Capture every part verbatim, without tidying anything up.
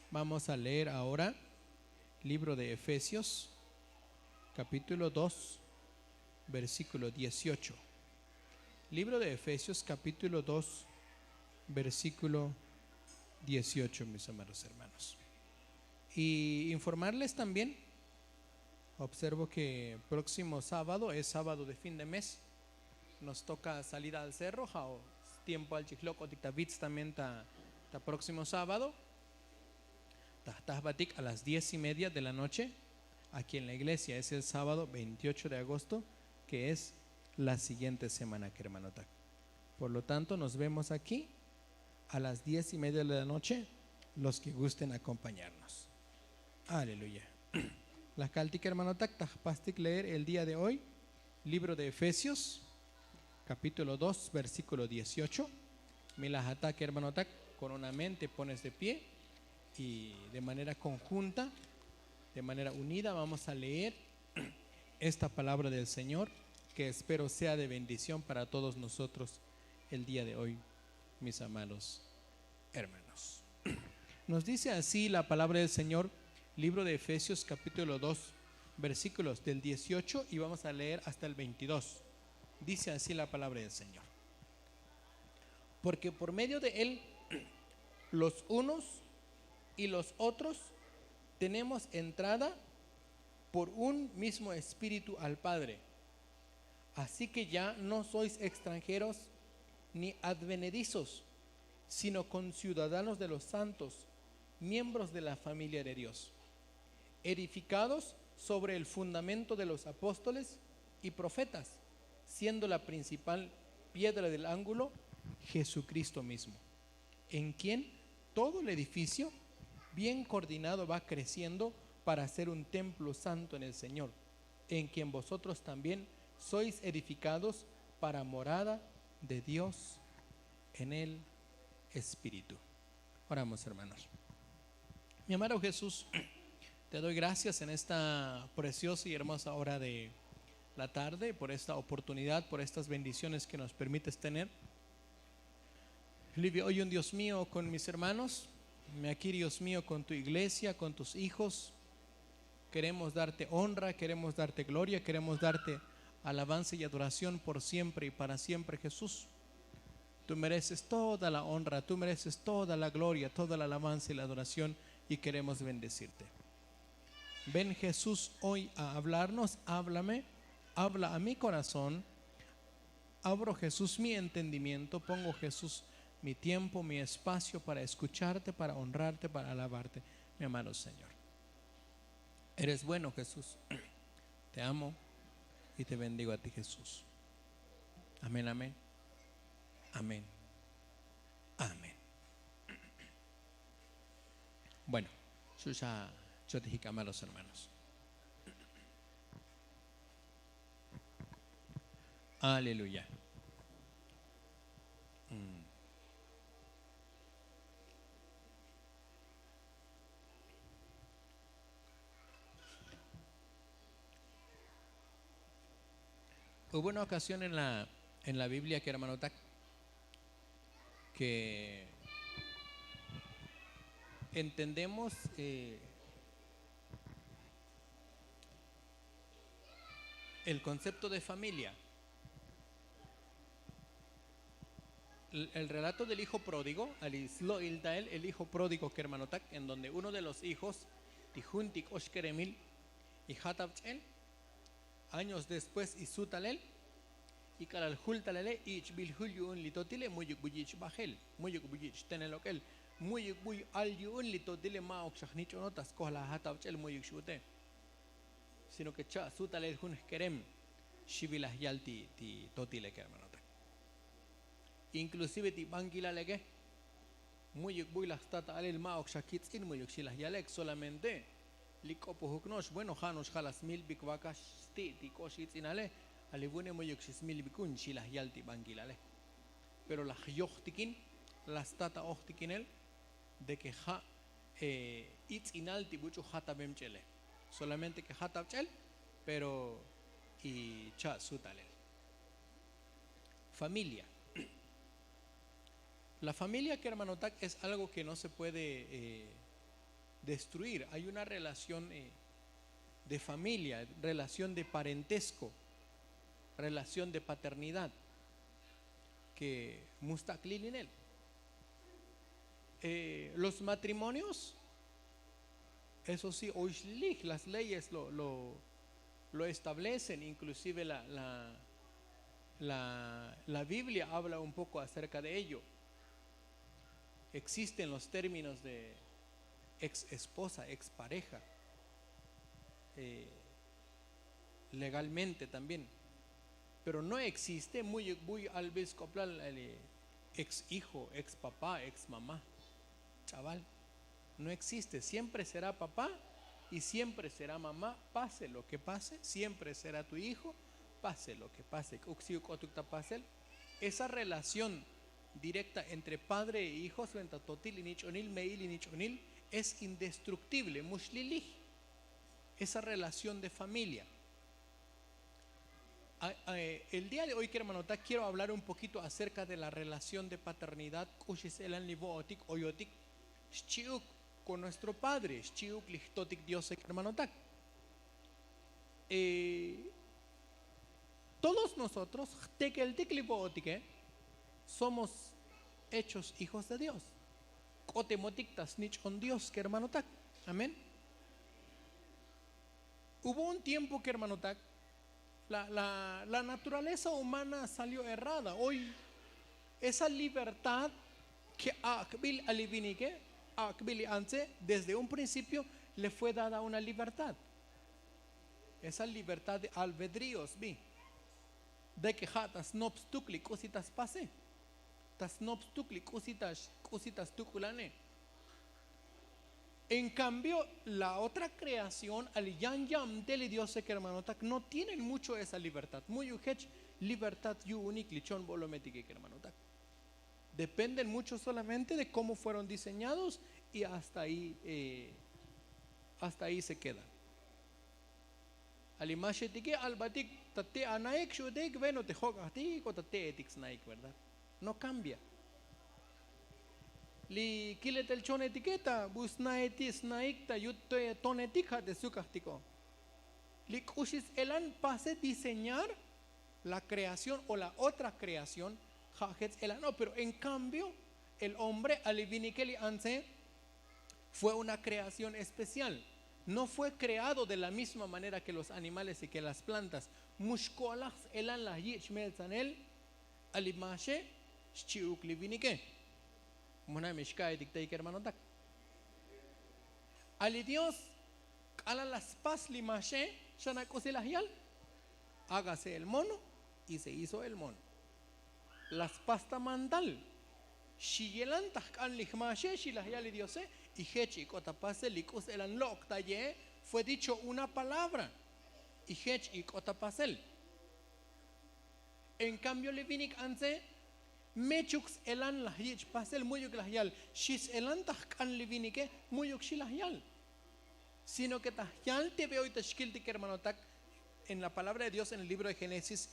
Vamos a leer ahora libro de Efesios, capítulo dos, versículo dieciocho. Libro de Efesios, capítulo dos, versículo dieciocho, mis amados hermanos. Y informarles también, observo que próximo sábado es sábado de fin de mes, nos toca salida al cerro, ja'o tiempoal chijlok'otik ta vits también ta, ta próximo sábado. Ta jtajbatik a las diez y media de la noche aquí en la iglesia. Es el sábado veintiocho de agosto, que es la siguiente semana, kermanotak. Por lo tanto, nos vemos aquí a las diez y media de la noche, los que gusten acompañarnos. Aleluya. Laj kaltik, kermanotak, ta jpastik leer el día de hoy libro de Efesios, capítulo dos, versículo dieciocho. Mi laj atak, kermanotak, con una mente pones de pie y de manera conjunta, de manera unida, vamos a leer esta palabra del Señor, que espero sea de bendición para todos nosotros el día de hoy, mis amados hermanos. Nos dice así la palabra del Señor, libro de Efesios, capítulo dos, versículos del dieciocho, y vamos a leer hasta el veintidós. Dice así la palabra del Señor: Porque por medio de él, los unos y los otros tenemos entrada por un mismo espíritu al Padre. Así que ya no sois extranjeros ni advenedizos, sino conciudadanos de los santos, miembros de la familia de Dios, edificados sobre el fundamento de los apóstoles y profetas, siendo la principal piedra del ángulo Jesucristo mismo, en quien todo el edificio, bien coordinado, va creciendo para ser un templo santo en el Señor, en quien vosotros también sois edificados para morada de Dios en el Espíritu. Oramos, hermanos. Mi amado Jesús, te doy gracias en esta preciosa y hermosa hora de la tarde, por esta oportunidad, por estas bendiciones que nos permites tener. Livio oyun, Dios mío, con mis hermanos, me aquí, Dios mío, con tu iglesia, con tus hijos. Queremos darte honra, queremos darte gloria, queremos darte alabanza y adoración por siempre y para siempre, Jesús. Tú mereces toda la honra, tú mereces toda la gloria, toda la alabanza y la adoración, y queremos bendecirte. Ven, Jesús, hoy a hablarnos, háblame, habla a mi corazón. Abro, Jesús, mi entendimiento, pongo, Jesús, mi tiempo, mi espacio para escucharte, para honrarte, para alabarte, mi amado Señor. Eres bueno, Jesús. Te amo y te bendigo a ti, Jesús. Amén, amén. Amén. Amén. Bueno, xuxa chotijik, amados hermanos. Aleluya. Mm. Hubo una ocasión en la, en la Biblia, que, hermanotak, que entendemos, eh, el concepto de familia. El, el relato del hijo pródigo, ali slo'il ta el, el hijo pródigo, kermanotak, en donde uno de los hijos ti jun ti k'ox keremil, y ja' ta bch'el, años después, y sutalel, y k'alal jul talele, ich'bil jul yu'un li totile, mu'yuk bu yich' bajel, mu'yuk bu yich' tenel ok'el, mu'yuk bu al yu'un li totile, ma'uk xa jnich'ono ta skojlaj ja' ta bch'el, mu'yuk x'ute, sino que cha' sutalel jun jkerem. Xivilaj yal ti, ti totile, kermanotak. Inclusive ti bankilal eke, mu'yuk bu laj stata'alel, ma'uk xa kitz'in, mu'yuk xi laj yalek, solamente li k'opojuk no'ox, bueno, ja' no'ox ja' laj smilbik vakax sti' ti k'ox itz'inale, ali vune mu'yuk xi smilbikun, xi laj yal ti bankilale. Pero laj jyojtikin, laj stata'ojtikinel, de que ja', eh, itz'inal ti buch'u ja' ta bem ch'ele. Solamente que ja' ta bch'el, pero y cha' sutalel. Familia. La familia, kermanotak, es algo que no se puede, eh, destruir. Hay una relación de familia, relación de parentesco, relación de paternidad ke mustaklilinel. Los matrimonios, eso si oixlij las leyes lo establecen. Inklusive la biblia habla un poko acerka de ello. Eksisten los terminos de eksesposa ekspareja, legalmente también. Pero no eksiste muy buy albil sk'oplal eksehijo ekspapa eksmama. Ch'aval. No eksiste. Siempre será papa y siempre será mama. Pase lo ke pase, siempre será tu hijo. Pase lo ke pase k'uk si uk'otuk ta pasel. Esa relación direkta entre padre e hijo sventa totil inich'onil me'il inich'onil es indestruktible. Muxlilij. Esa relación de familia. El día de hoy kermanotak kiero hablar un pokito acerka de la relación de paternidad k'uxi s'elan li vo'otik oyotik xchi'uk kon nuestro padre xchi'uk li jtotik diose kermanotak. Todos nosotros jtekeltik li vo'otike somos hechos hijos de dios. K'otemotik ta snich'on dios kermanotak. Amén. Hubo un tiempo kermanotak la naturaleza humana salió errada hoy. Esa libertad ke ak'bil a li vinike ak'bil li antze desde un principio le fue dada una libertad. Esa libertad de albedrío sbi de ke ja' ta snop stuk li k'usi ta spase ta snop stuk li k'usi ta stuk'ulane. En kambio la otra kreación ali yan yabtel li diose kermanotak no tienen mucho esa libertad. Mu'yuk jech libertad yu'unik li chon bo'lometike kermanotak. Dependen mucho solamente de komo fueron diseñados y hasta ahí hasta ahí se kedan. Ali maxetike albatik ta te' anaik xu'utik veno te jok'ajtik o ta te'etik snaik verdad. No kambia. Li kiletel chonetike ta bu snaetik snaik ta yut tonetik ja' te sukajtiko. Li k'uxi s'elan pase diseñar la kreación o la otra kreación ja' jech s'elan no pero en kambio el hombre ali vinike li antze fue una kreación especial. No fue kreado de la misma manera ke los animales y ke las plantas. Mu xko'laj s'elan laj yich' meltsanel. Ali maxe xchi'uk li vinike. Mu na' mi xka'etik tey kermanotak. Ali dios k'alal la spas li maxe xana' k'usi laj yal. Hágase el mono y se hizo el mono. La spas ta mantal. Xi yelan ta jk'an li jmaxe xi laj yal li diose. Y jech ik'ot ta pasel li k'u s'elan lok' ta ye'e fue dicho una palabra. Y jech ik'ot ta pasel. En kambio li vinik antze mechuk s'elan laj yich' pasel mu'yuk laj yal xi s'elan ta jk'an li vinike. Mu'yuk xi laj yal sino ke ta jyal te ve'oy ta xkiltik kermanotak en la palabra de dios en el libro de génesis.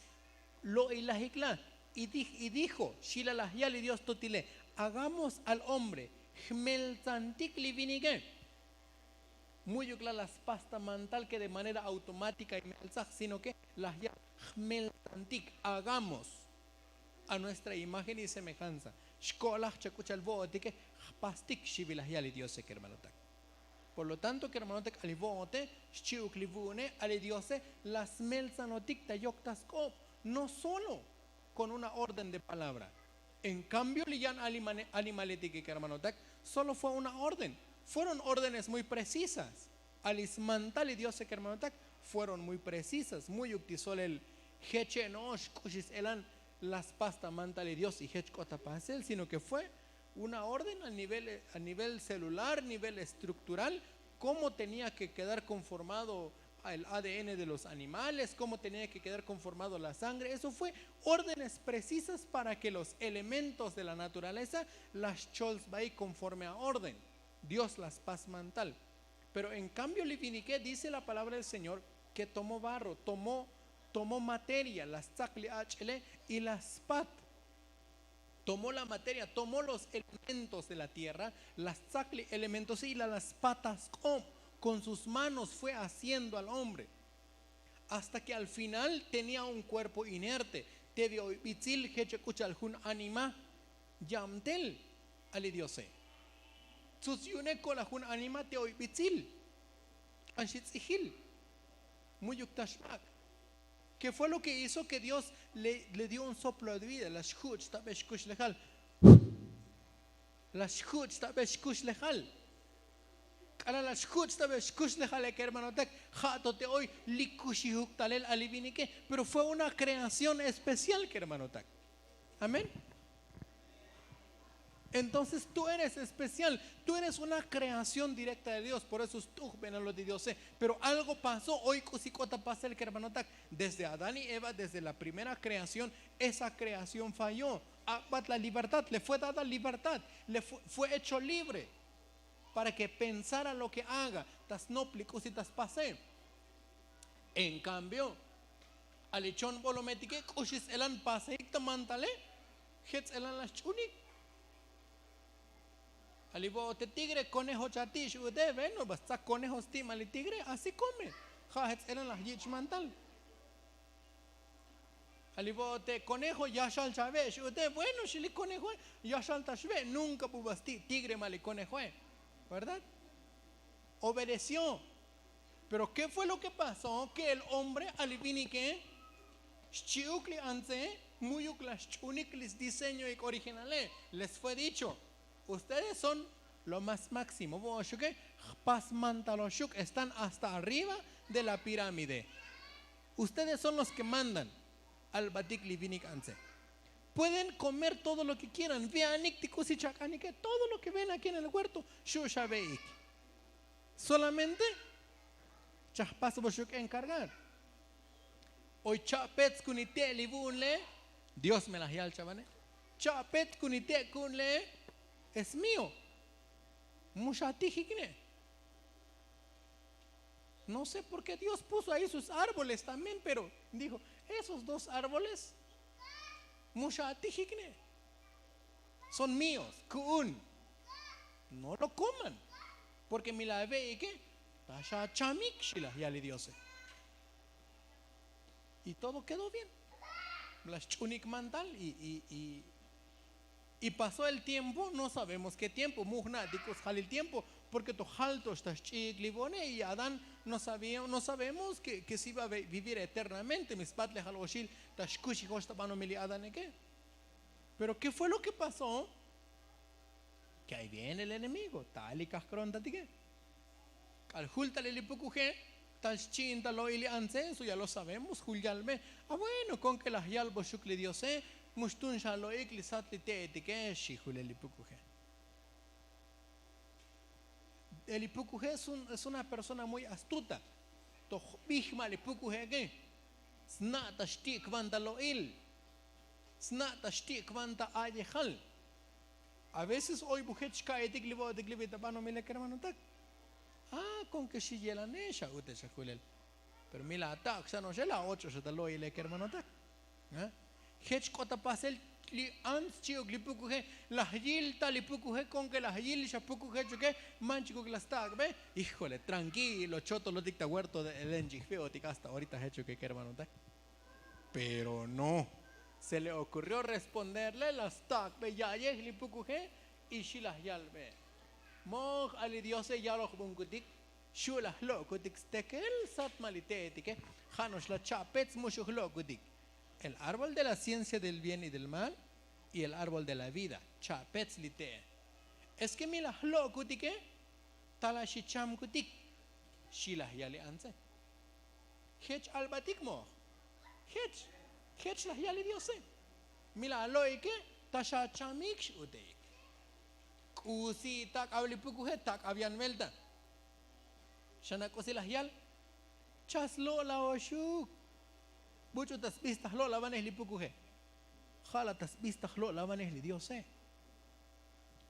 Lo'ilajik la y dijo xi la laj yal li dios totile. Hagamos al hombre jmeltzantik li vinike. Mu'yuk la la spas ta mantal ke de manera automátika y meltzaj sino ke laj yal jmeltzantik. Hagamos a nuestra imagen y semejanza. Xko'laj chak'u chal vo'otike jpastik xivilaj yal li diose kermanotak. Por lo tanto kermanotak ali vo'ote xchi'uk li vu'une ali diose la smeltzanotik ta yok ta sk'ob. No solo kon una orden de palabra. En kambio li yan animaletike kermanotak solo fue una orden. Fueron órdenes muy precisas. Ali smantal li diose kermanotak fueron muy precisas mu'yuk ti solel jeche' no'ox k'uxi s'elan la spas ta mantal li dios y jech k'ot ta pasel sino ke fue una orden a nivel celular nivel estruktural. Komo tenia ke kedar konformado el adn de los animales komo tenia ke kedar konformado la sangre eso fue órdenes precisas para ke los elementos de la naturaleza la xchol sbaik konforme a orden. Dios la spas mantal. Pero en kambio li vinike dice la palabra del señor ke tomo barro tomo materia la stzak li ach'ele y la spat. Tomó la materia, tomó los elementos de la tierra, las tzakli elementos y la las patas k'ob, con sus manos fue haciendo al hombre. Hasta que al final tenía un cuerpo inerte. Te bi oy bitzil jech k'u cha'al jun anima yamtel. Ali diose, tzutz yu'une ko'laj jun anima te oy bitzil, k'an xi tz'ijil, mu'yuk ta xmak'. ¿Qué fue lo que hizo? Que Dios le, le dio un soplo de vida. La xjuch' ta be xkuxlejal. La xjuch' ta be xkuxlejal. K'alal la xjuch' ta be xkuxlejal ek hermanotak, ja' to te oy lik kuxijuk talel ali vinike. Pero fue una creación especial, kermanotak. Amén. Entonces tú eres especial, tú eres una creación directa de Dios. Por eso es tu benalo de Dios, eh. Pero algo pasó. Oy k'usi k'ot ta pasel, kermanotak. Desde Adán y Eva, desde la primera creación, esa creación falló. Abat la libertad, le fue dada libertad, le fue, fue hecho libre para que pensara lo que haga. Ta snop li k'usi ta spase. En cambio, ali chon bolometike, k'uxi ts'elan paseik ta mantale. Je' ts'elan la xch'unik. Ali vo te tigre, conejo chati' x'ute. Bueno, va stsak conejo sti' ma li tigre, así come. Ja' je' ts'elan la jyich' mantal. Ali vo te conejo, yaxal chave x'ute. Bueno, xi li conejoe, yaxal ta xve. Nunca bu va sti' tigre ma li conejoe, ¿verdad? Obedeció. Pero ¿qué fue lo que pasó? Que el hombre, ali vinike, xchi'uk li antze, mu'yuk la xch'unik li sdiseñoik originale. Les fue dicho: ustedes son lo más máximo. Vo oxuke, jpas mantal oxuk, están hasta arriba de la pirámide. Ustedes son los que mandan. Albatik li vinik antze, pueden comer todo lo que quieran. Veanik ti k'usi chak'anike, todo lo que ven aquí en el huerto, xu' xave'ik. Solamente chajpas vo xuk encargar. Oy cha'pets kunite' li vu'un le'. Dios me laj yal chavane. Cha'pets kunite' ku'un le', es mío. Mu xatijik ne'. No sé por qué Dios puso ahí sus árboles también, pero dijo: esos dos árboles mu xatijik ne', son míos, ku'un. No lo coman, porque mi la ave'ike ta xachamik, xi laj yal li Diose. Y todo quedó bien. La xch'unik mantal y, y, y, y pasó el tiempo, no sabemos qué tiempo. Mu jna' ti k'u sjalil tiempo, porque to jal to xta xch'i'ik li vo'one. Y Adán no sabía, no sabemos que, que se iba a ve-, vivir eternamente. Mi sbatlejal oxil ta xkuxij ox ta banomil li Adaneke. Pero ¿qué fue lo que pasó? Que ahí viene el enemigo, ta li kajkrontatike. K'al jul tal li pukuje, tal xchi'in ta lo'il li antze, eso ya lo sabemos, jul yalbe. Ah, bueno, con que laj yalboxuk li Diose, mu xtun xa lo'ik li sat li te'etike, xi julel li pukuje. Li pukuje es un, es una persona muy astuta. Toj bij ma' li pukuje'eke, sna' ta xti' kvan ta lo'il, sna' ta xti' kvan ta a'yejal. A veces oy bu jech ka'itik li vo'otik li bi ta banomile, kermanotak. Ah, con que xi yelane, xa'ute xa julel. Pero mi la atak' xa no'oxe, la och'o xa ta lo'ile, kermanotak. Jech k'ot ta pasel li ants, xchi'uk li pukuje. Laj yil ta li pukuje, con que laj yil xa pukujechuke, manchukuk la stak'be. Híjole, tranquilo, chotolotik ta huerto de Edén, chijve'otik hasta orita jechuke, kermanotak. Pero no, se le ocurrió responderle, la stak'be ya'yej li pukuje y xi laj yalbe. Moj, a li Diose yalojbunkutik, xu' laj lo'kutik stekel sat ma' li te'etike. Ja' no'ox la cha'pets, mu xu' jlo'kutik. El árbol de la ciencia del bien y del mal y el árbol de la vida, cha'pets li te'e. Es que mi laj lo'kutike, ta la xichamkutik, xi laj yal li antze. Jech albatik moj. Jech, jech laj yal li Diose. Mi la alo'ike, ta xachamik, x'uteik. K'usi tak'ab li pukuje, tak'ab yan velta. Xana' k'usi laj yal. Chaslo'la oxuk. Buch'u ta sbis ta jlo'lavanej li pukuje. Ja' la ta sbis ta jlo'lavanej li Diose.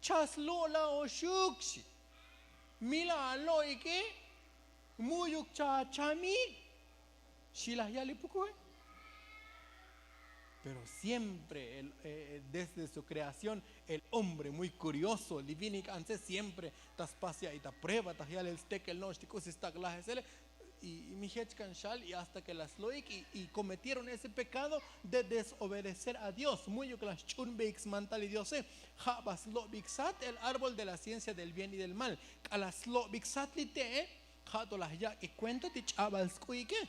Chaslo'la oxuk, xi. Mi la alo'ike, mu'yuk chachamik, xi laj yal li pukuje. Pero siempre desde su kreación el hombre muy kurioso li vinik antze siempre ta spas ya'i ta prueba ta yalel stekel no'ox ti k'usi stak' lajesele. Y mi jech kan xal y hasta ke la slo'ik y kometieron ese pekado de desobedecer a dios mu'yuk la xch'unbeik smantal li diose. Ja' ba slo'bik sat el árbol de la ciencia del bien y del mal. K'ala' slo'bik sat li te'e ja' to laj yak'ik kuenta ti ch'abal sk'u'ike.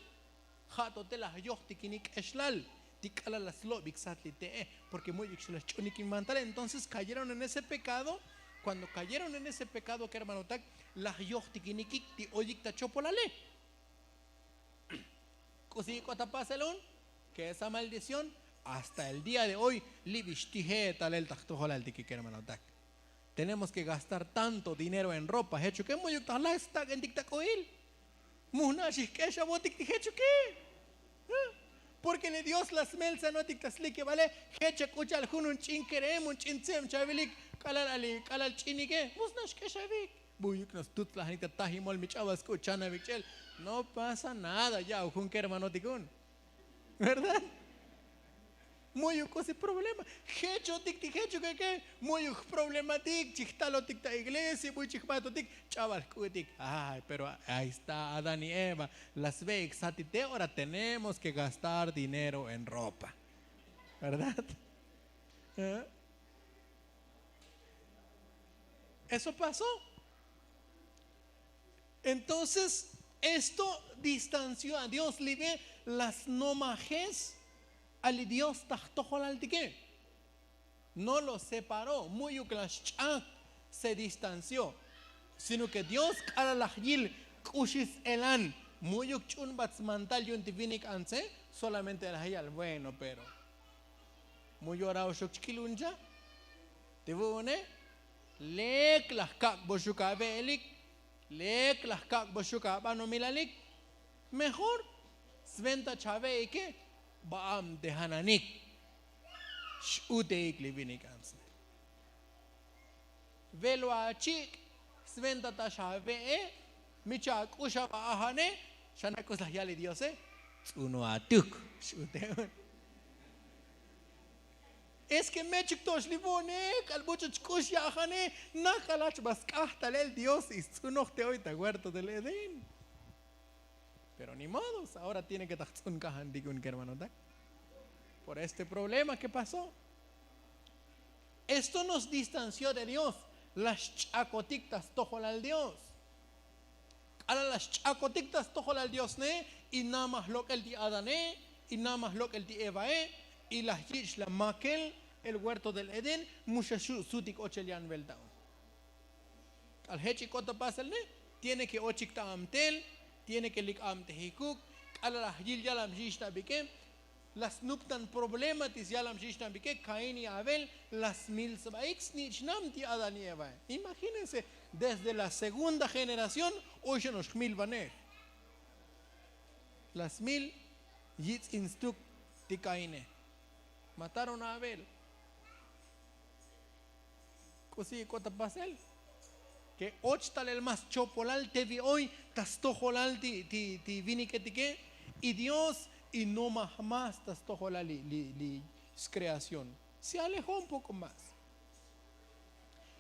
Ja' to te laj yojtikinik k'exlal ti k'ala' laj slo'bik sat li te'e. Porke mu'yuk xa laj xch'unik in mantale entonces kayeron en ese pekado. Kuando kayeron en ese pekado kermanotak laj yojtikinikik ti oyik ta chopolale. K'usi ik'ot ta pasel un ke esa maldición hasta el día de hoy li' bix tije' talel ta jtojolaltike kermanotak. Tenemos ke gastar tanto dinero en ropa jechuke mu'yuk ta laj stak'entik ta k'u'il. Mujna' xijk'ex avotik ti jechuke. Porke li dios la smeltzanotik ta slikebale. Jech ak'u cha'al jun un ch'in kerem un ch'in tzeb chavilik k'alal ali k'alal ch'inike. Musna' xk'exavik. Mu'yuk no stutz lajnik ta tajimol mi ch'abal sk'u' chanavik ch'el. No pasa nada ya'u jun kermanotik un. Verdad? Mu'yuk k'usi problema jechotik ti jechokeke. Mu'yuk jproblematik chijtalotik ta iglesia buy chijbatotik ch'abal jk'u'tik. Ay pero ahí sta adán y eva. La sve'ik sat ti te' ora tenemos ke gastar dinero en ropa. Verdad? Eso pasó. Entonces esto distanció a dios li ve la snomajez a li dios ta jtojolaltike. No lo separó mu'yuk la xch'ak. Se distanció sino ke dios k'ala' laj yil k'uxi s'elan. Mu'yuk ch'unbat smantal yu'un ti vinik antze solamente laj yal bueno pero mu yoraoxok chkiluncha. Ti vu'une lek laj kak'boxuk ave'elik. Lek laj kak'boxuk abanomilalik. Mejor sventa chave'ike ba'am te jananik. X'uteik li vinik antzne. Velo achik' sventa ta xave'e. Mi cha'ak'ux aba ajane. Xana' k'us laj yal li diose. Tz'uno atuk x'ute. Es ke mechuk to'ox li vo'ne k'al buch'uch k'ux ya'ajane. Nak'al ach ba sk'ajtalel dios y stz'unoj te oy ta huerto del edén. Pero ni modos ahora tiene ke ta jtz'un k'ajantik un kermanotak. Por este problema ke pasó. Esto nos distanció de dios. La xch'akotik ta stojolal dios. K'ala' la xch'akotik ta stojolal diosne. Y namaj lok'el ti adane y namaj lok'el ti evae. Y laj yich' la makel el huerto del edén. Mu xa xu' sutik ochel yan velta'on. K'al jech ik'ot ta pasel ne tiene ke ochik ta amtel. Tiene ke lik amtejikuk. K'ala' laj yil yalam xixnabike. La snuptan problema ti syalam xixnabike kaín y abel. La smil sbaik snich'nam ti adán y evae. Imagínense. Desde la segunda generación oy xa no'ox jmilvanej. La smil yitz'in stuk ti kaine. Mataron a abel. K'usi ik'ot ta pasel ke och talel mas chopolal te vi oy ta stojolal ti viniketike. Y dios y no maj mas ta stojolal li skreación. Se alejó un poko mas.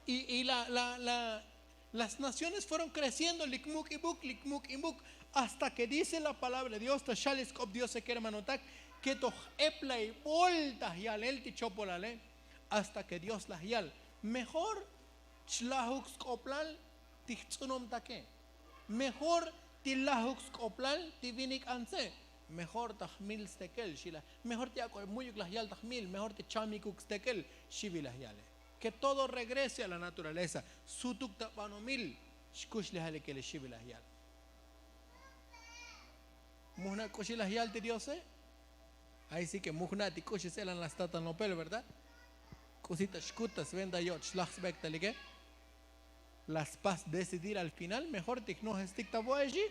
Y la las naciones fueron kreciendo lik muk' ibuk lik muk' ibuk. Hasta ke dice la palabra de dios ta xal li sk'op diose kermanotak ke to j'eplay bolta yalel ti chopolale. Hasta ke dios laj yal mejor chlajuk sk'oplal ti jtz'unomtake. Mejor ti lajuk sk'oplal ti vinik antze. Mejor ta jmil stekel xi laj mejor ti ak'o mu'yuk laj yal ta jmil mejor ti chamikuk stekel. Xivi laj yale ke todo regrese a la naturaleza. Sutuk ta banomil xkux li jalikele xivi laj yal. Mujna' k'uxi laj yal ti diose. Ay si ke mujna' ti k'uxi s'elan la statanopel verdad. K'usi ta xkut ta sventa yoch' xlaj sbektalike. La spas decidir al final mejor ti jnojestik ta vo'exi.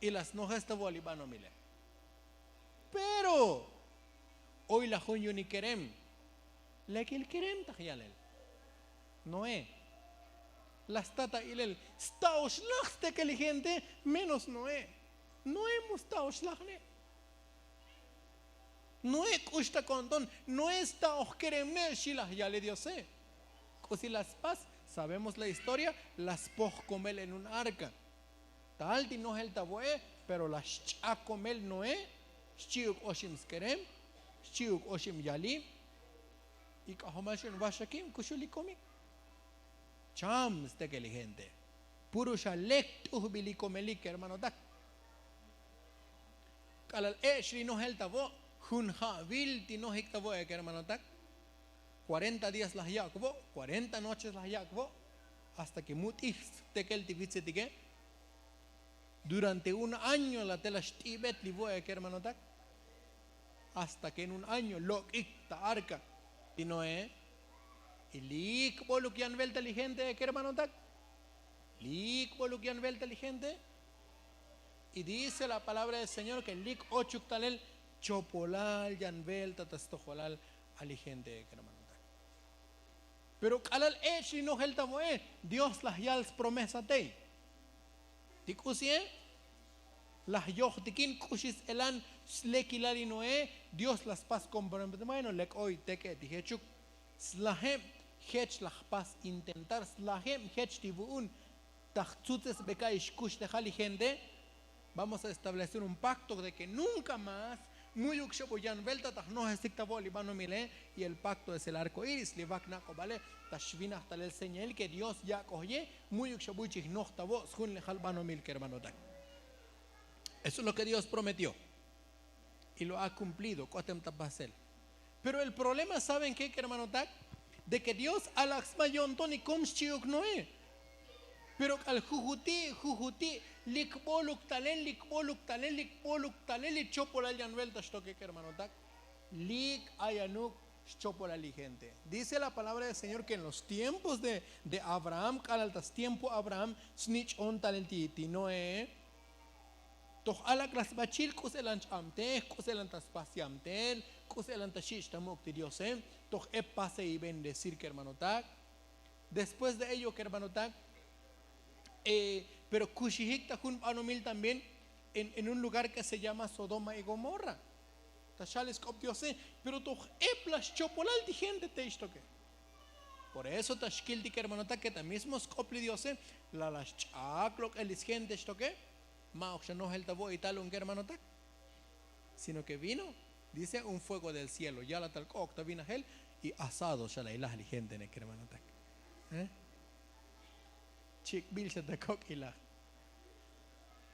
Y la snojes ta vo'el li banomile. Pero oy laj jun yu'unik kerem. Lekil kerem taj yalel noé. La sta ta ilel sta oxlaj stekel li gente. Menos noé. Noé mu sta oxlajne. Noé k'ux ta ko'nton, Noé sta oj kerem ne' xi laj yale diose. K'usi la spas? Sabemos la historia. La spoj komel en un arka. Tal ti nojel ta vo'e, pero la xch'ak komel noé. Xchi'uk oxib skerem, xchi'uk oxib yalib. Y k'ajomal xun vaxakib kuxul li komik. Cham stekel li gente. Puro xa lek t'ujbil li komelik kermanotak. K'alal ech' li nojel ta vo', jun ja'vil ti nojik ta vo'e kermanotak. Kuarenta días laj yak' vo', kuarenta noches laj yak' vo', hasta ke mut'ij stekel ti vitzitike. Durante un año la te la xt'ibet li vo'e kermanotak. Hasta ke en un año lok'ik ta arka ti noé. Y lik boluk yan velta li gente kermanotak. Lik boluk yan velta li gente. Y dice la palabra del señor ke lik ochuk talel chopolal yan velta ta stojolal a li gente kermanotak. Pero k'alal ech' li nojel ta vo'e, dios laj yal spromesa tey. Ti k'usie? Laj yojtikin k'uxi s'elan slekilal li noé. Dios la spas kompromete, bueno lek oy teke' ti jechuk. Slajeb jech laj jpas intentar, slajeb jech ti vu'un. Ta jtzutzesbeka'i xkuxlejal li gente. Vamos a establecer un pakto de ke nunka más mu'yuk xabu' yan velta ta jnojesik ta vo' li banomile. Y el pakto es el arko iris li vak nak'obale. Ta xvinaj talel señail ke dios yak'oj ye. Mu'yuk xabu' chi jnoj ta vo' sjunlejal banomil kermanotak. Eso es lo ke dios prometió. Y lo ha kumplido k'otem ta pasel. Pero el problema saben ke kermanotak, de ke dios alak sba yo'nton y kom xchi'uk noé. Pero k'al jujuti' jujuti' lik boluk talel lik boluk talel lik boluk talel li chopolal yan velta xtoke kermanotak. Lik ayanuk xchopolal li gente. Dice la palabra del señor ke en los tiempos de abraham k'alal ta stiempo abraham snich'on talel ti noé. Toj alak la sbachil k'u s'elan ch'abtej k'u s'elan ta spas yamtel k'u s'elan ta xich' ta muk' ti diose. Toj ep pase y bendecir kermanotak. Después de ello kermanotak, pero kuxijik ta jun banomil también en un lugar ke se llama sodoma y gomorra. Ta xal li sk'op diose. Pero toj ep la xchopolal ti gente tey xtoke. Por eso ta xkil ti kermanotak ke ta mismo sk'op li diose la la xch'ak lok'el li sgente xtoke. Ma'oj xa nojel ta vo'i tal un kermanotak. Sino ke vino, dice un fuego del cielo yala tal k'ok' ta vinajel y asado xa la ilaj li gente ne kermanotak. Chik'bil xa ta kok' ilaj.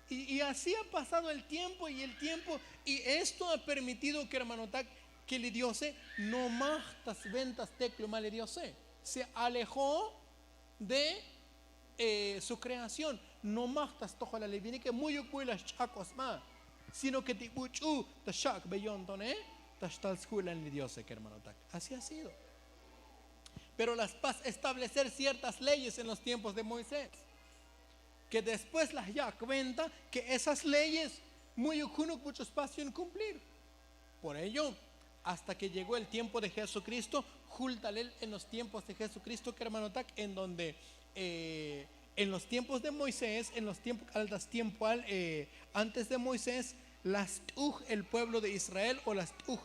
Y así ha pasado el tiempo y el tiempo y esto ha permitido kermanotak ke li diose nomaj ta sventa steklumal li diose. Se alejó de su kreación. Nomaj ta stojolal li vinike mu'yuk buy la xch'ak o sba. Sino ke ti buch'u ta xak'be yo'ntone ta xtal sju'lan li diose kermanotak. Así ha sido. Pero la spas establecer ciertas leyes en los tiempos de moisés, ke después laj yak' venta ke esas leyes mu'yuk junuk buch'u spas yun kumplir. Por ello, hasta ke llegó el tiempo de jesukristo. Jul talel en los tiempos de jesukristo kermanotak en donde en los tiempos de moisés en los tiempos k'alal ta stiempoal antes de moisés, la st'uj el pueblo de israel o la st'uj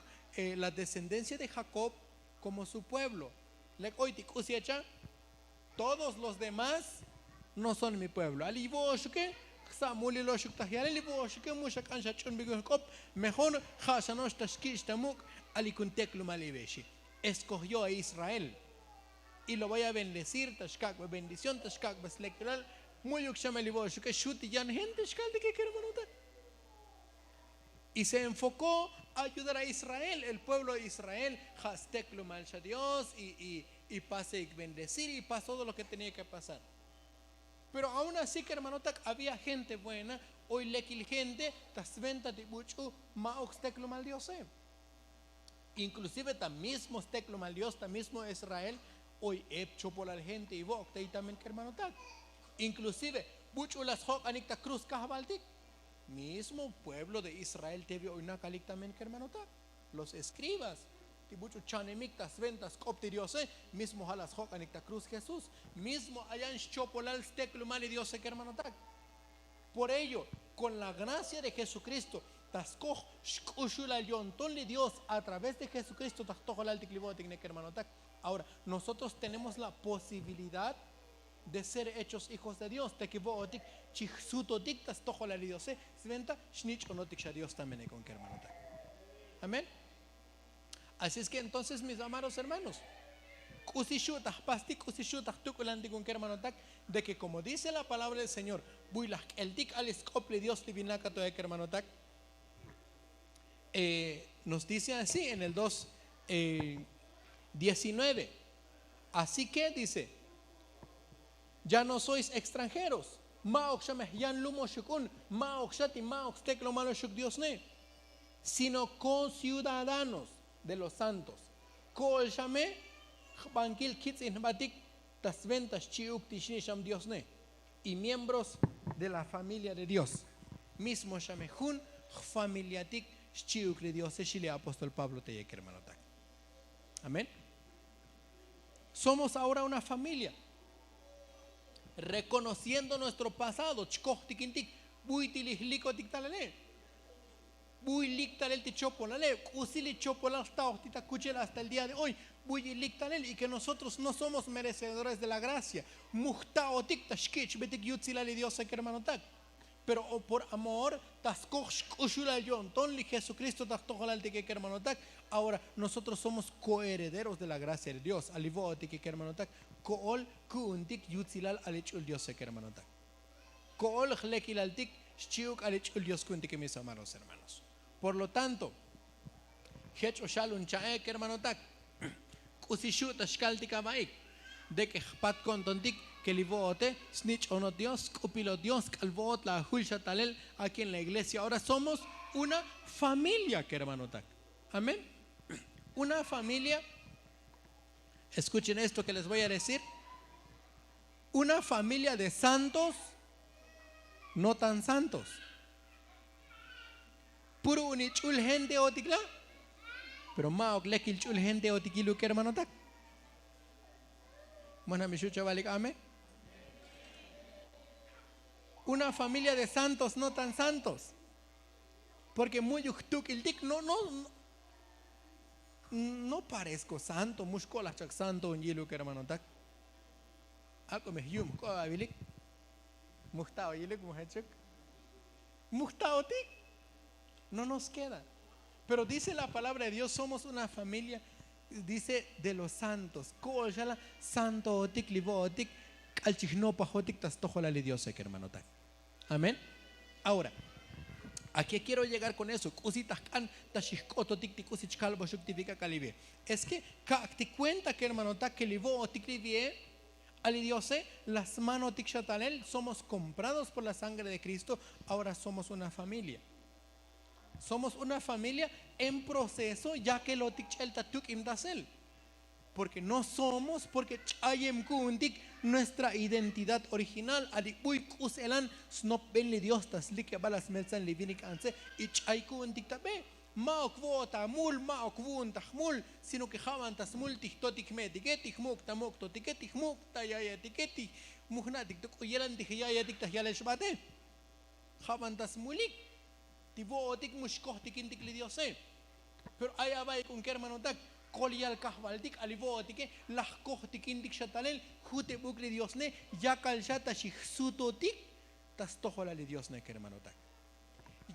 la descendencia de jakob komo su pueblo. Lek oy ti k'usi echa'. Todos los demás no son mi pueblo ali vo'oxuke. Jsa' muliloxuk taj yalel li vo'oxuke mu xak'an xa ch'unbik jun jk'op. Mejor ja' xa no'ox ta xkich' ta muk' ali kun teklumal ivexi. Eskojió a israel. Y lo voy a bendecir ta xkak'be bendición ta xkak'be slekilal. Mu'yuk xa me li vo'oxuke xuti yan gente xkaltike kermanotak. Y se enfokó a ayudar a israel el pueblo de israel. Ja' steklumal xa dios y paseik bendecir y pas todo lo ke tenía ke pasar. Pero aun así kermanotak avia gente buena. Oy lekil gente ta sventa ti buch'u ma'uk steklumal diose. Inklusive ta mismo steklumal dios ta mismo israel oy ep chopolal gente ivo'ok tey también kermanotak. Inklusive buch'u la sjok'anik ta kruz kajvaltik. Mismo pueblo de israel tevi oy nakalik también kermanotak. Los eskribas ti buch'u chanemik ta sventa sk'op ti diose. Mismo ja' la sjok'anik ta kruz jesús. Mismo ayan xchopolal steklumal li diose kermanotak. Por ello, kon la gracia de jesukristo Ta skoj xk'uxulal yo'nton li dios a través de jesukristo ta jtojolaltik li vo'otik ne kermanotak. Ahora nosotros tenemos la posibilidad de ser hechos hijos de dios te ki vo'otik chi jsutotik ta stojolal li diose. Sventa xnich'onotik xa dios también ek'on kermanotak. Amén. Así es ke entonces mis amados hermanos, k'usi xu' ta jpastik k'usi xu' ta jtuk'ulantik un kermanotak, de ke komo dice la palabra del señor, buy laj k'eltik ali sk'op li dios li vinakato ekermanotak. Nos dice así en el dos diecinueve. Así ke dice, ya no sois extranjeros. Ma'ok xa me jyan lumoxuk un, ma'ok xa ti ma'ok stek'lomaloxuk diosne, sino kociudadanos de los santos. Ko'ol xa me jbankil kitz'in jbatik ta sventa xchi'uk ti xnich'am diosne, y miembros de la familia de dios. Mismo xa me jun jfamiliatik xchi'uk li diose xi li apóstol pablo te yekermanotak. Amén. Somos ahora una familia. Rekonociendo nuestro pasado chkojtikintik, buy ti li jlikotik talale, buy lik talel ti chopolale, k'usi li chopolal jta'ojtik ta kuchel hasta el día de hoy. Buy ilik talel y ke nosotros no somos merecedores de la gracia. Mu jta'otik ta xkich'betik yutzilal li diose kermanotak. Pero por amor ta skoj xk'uxulal yo'nton li jesukristo ta jtojolaltike kermanotak. Ahora nosotros somos koherederos de la gracia de dios ali vo'otike kermanotak. Ko'ol ku'untik yutzilal ali ch'ul diose kermanotak. Ko'ol jlekilaltik xchi'uk ali ch'ul dios ku'untike mis amados hermanos. Por lo tanto, jech o xal un cha'e kermanotak, k'usi xu' ta xkaltik aba'ik de ke jpat ko'ntontik ke li vo'ote snich'onot dios sk'upilot dios k'al vo'ot la ajul xa talel. Aki en la iglesia ahora somos una familia kermanotak. Amén. Una familia. Escuchen esto ke les voy a decir. Una familia de santos, no tan santos. Puro uni ch'ul gente otik la'. Pero ma'ok lekil ch'ul gente otik yiluk hermanotak. Mana mi xu' chavalik amén. Una familia de santos no tan santos. Porke mu'yuk jtuk'iltik no no no parezco santo mu xko'laj chak santo un yiluk hermanotak. Ak'o me jyum jk'o avilik. Mu jta'o yilik mu jechuk. Mu jta'otik. No nos keda. Pero dice la palabra de dios somos una familia, dice de los santos ko'ol xala santootik li vo'otik k'al chi jnopajotik ta stojolal li diose kermanotak. Amén. Ahora, a ke quiero llegar kon eso k'usi ta jk'an ta xijk'ototik ti k'usi chkalboxuk ti vik'ak'al li vie. Es ke ka'ak ti kuenta kermanotak ke li vo'otik li vie ali diose la smanotik xa talel somos komprados por la sangre de kristo. Ahora somos una familia. Somos una familia en proceso yakelotik ch'el ta tuk'imtasel. Porke no somos porke ch'ayem ku'untik nuestra identidad original ali buy k'uselan snopben li dios ta slikebal la smeltzan li vinik antze. Y ch'ay ku'untik ta be. Ma'ok vo'ot ta mul ma'ok vu'un ta jmul, sino ke ja' van ta smul ti jtotik jme'tike ti jmuk' ta muk'totike ti jmuk' ta yayatike ti mujna'tik to k'u yelan ti jyayatik ta jyalel xbate. Ja' van ta smulik ti vo'otik mu xkojtikintik li diose. Pero ay aba'ik un kermanotak kol yal kajvaltik ali vo'otike laj kojtikintik xa talel jutebuk li diosne. Yakal xa ta xijsutotik ta stojolal li diosne kermanotak.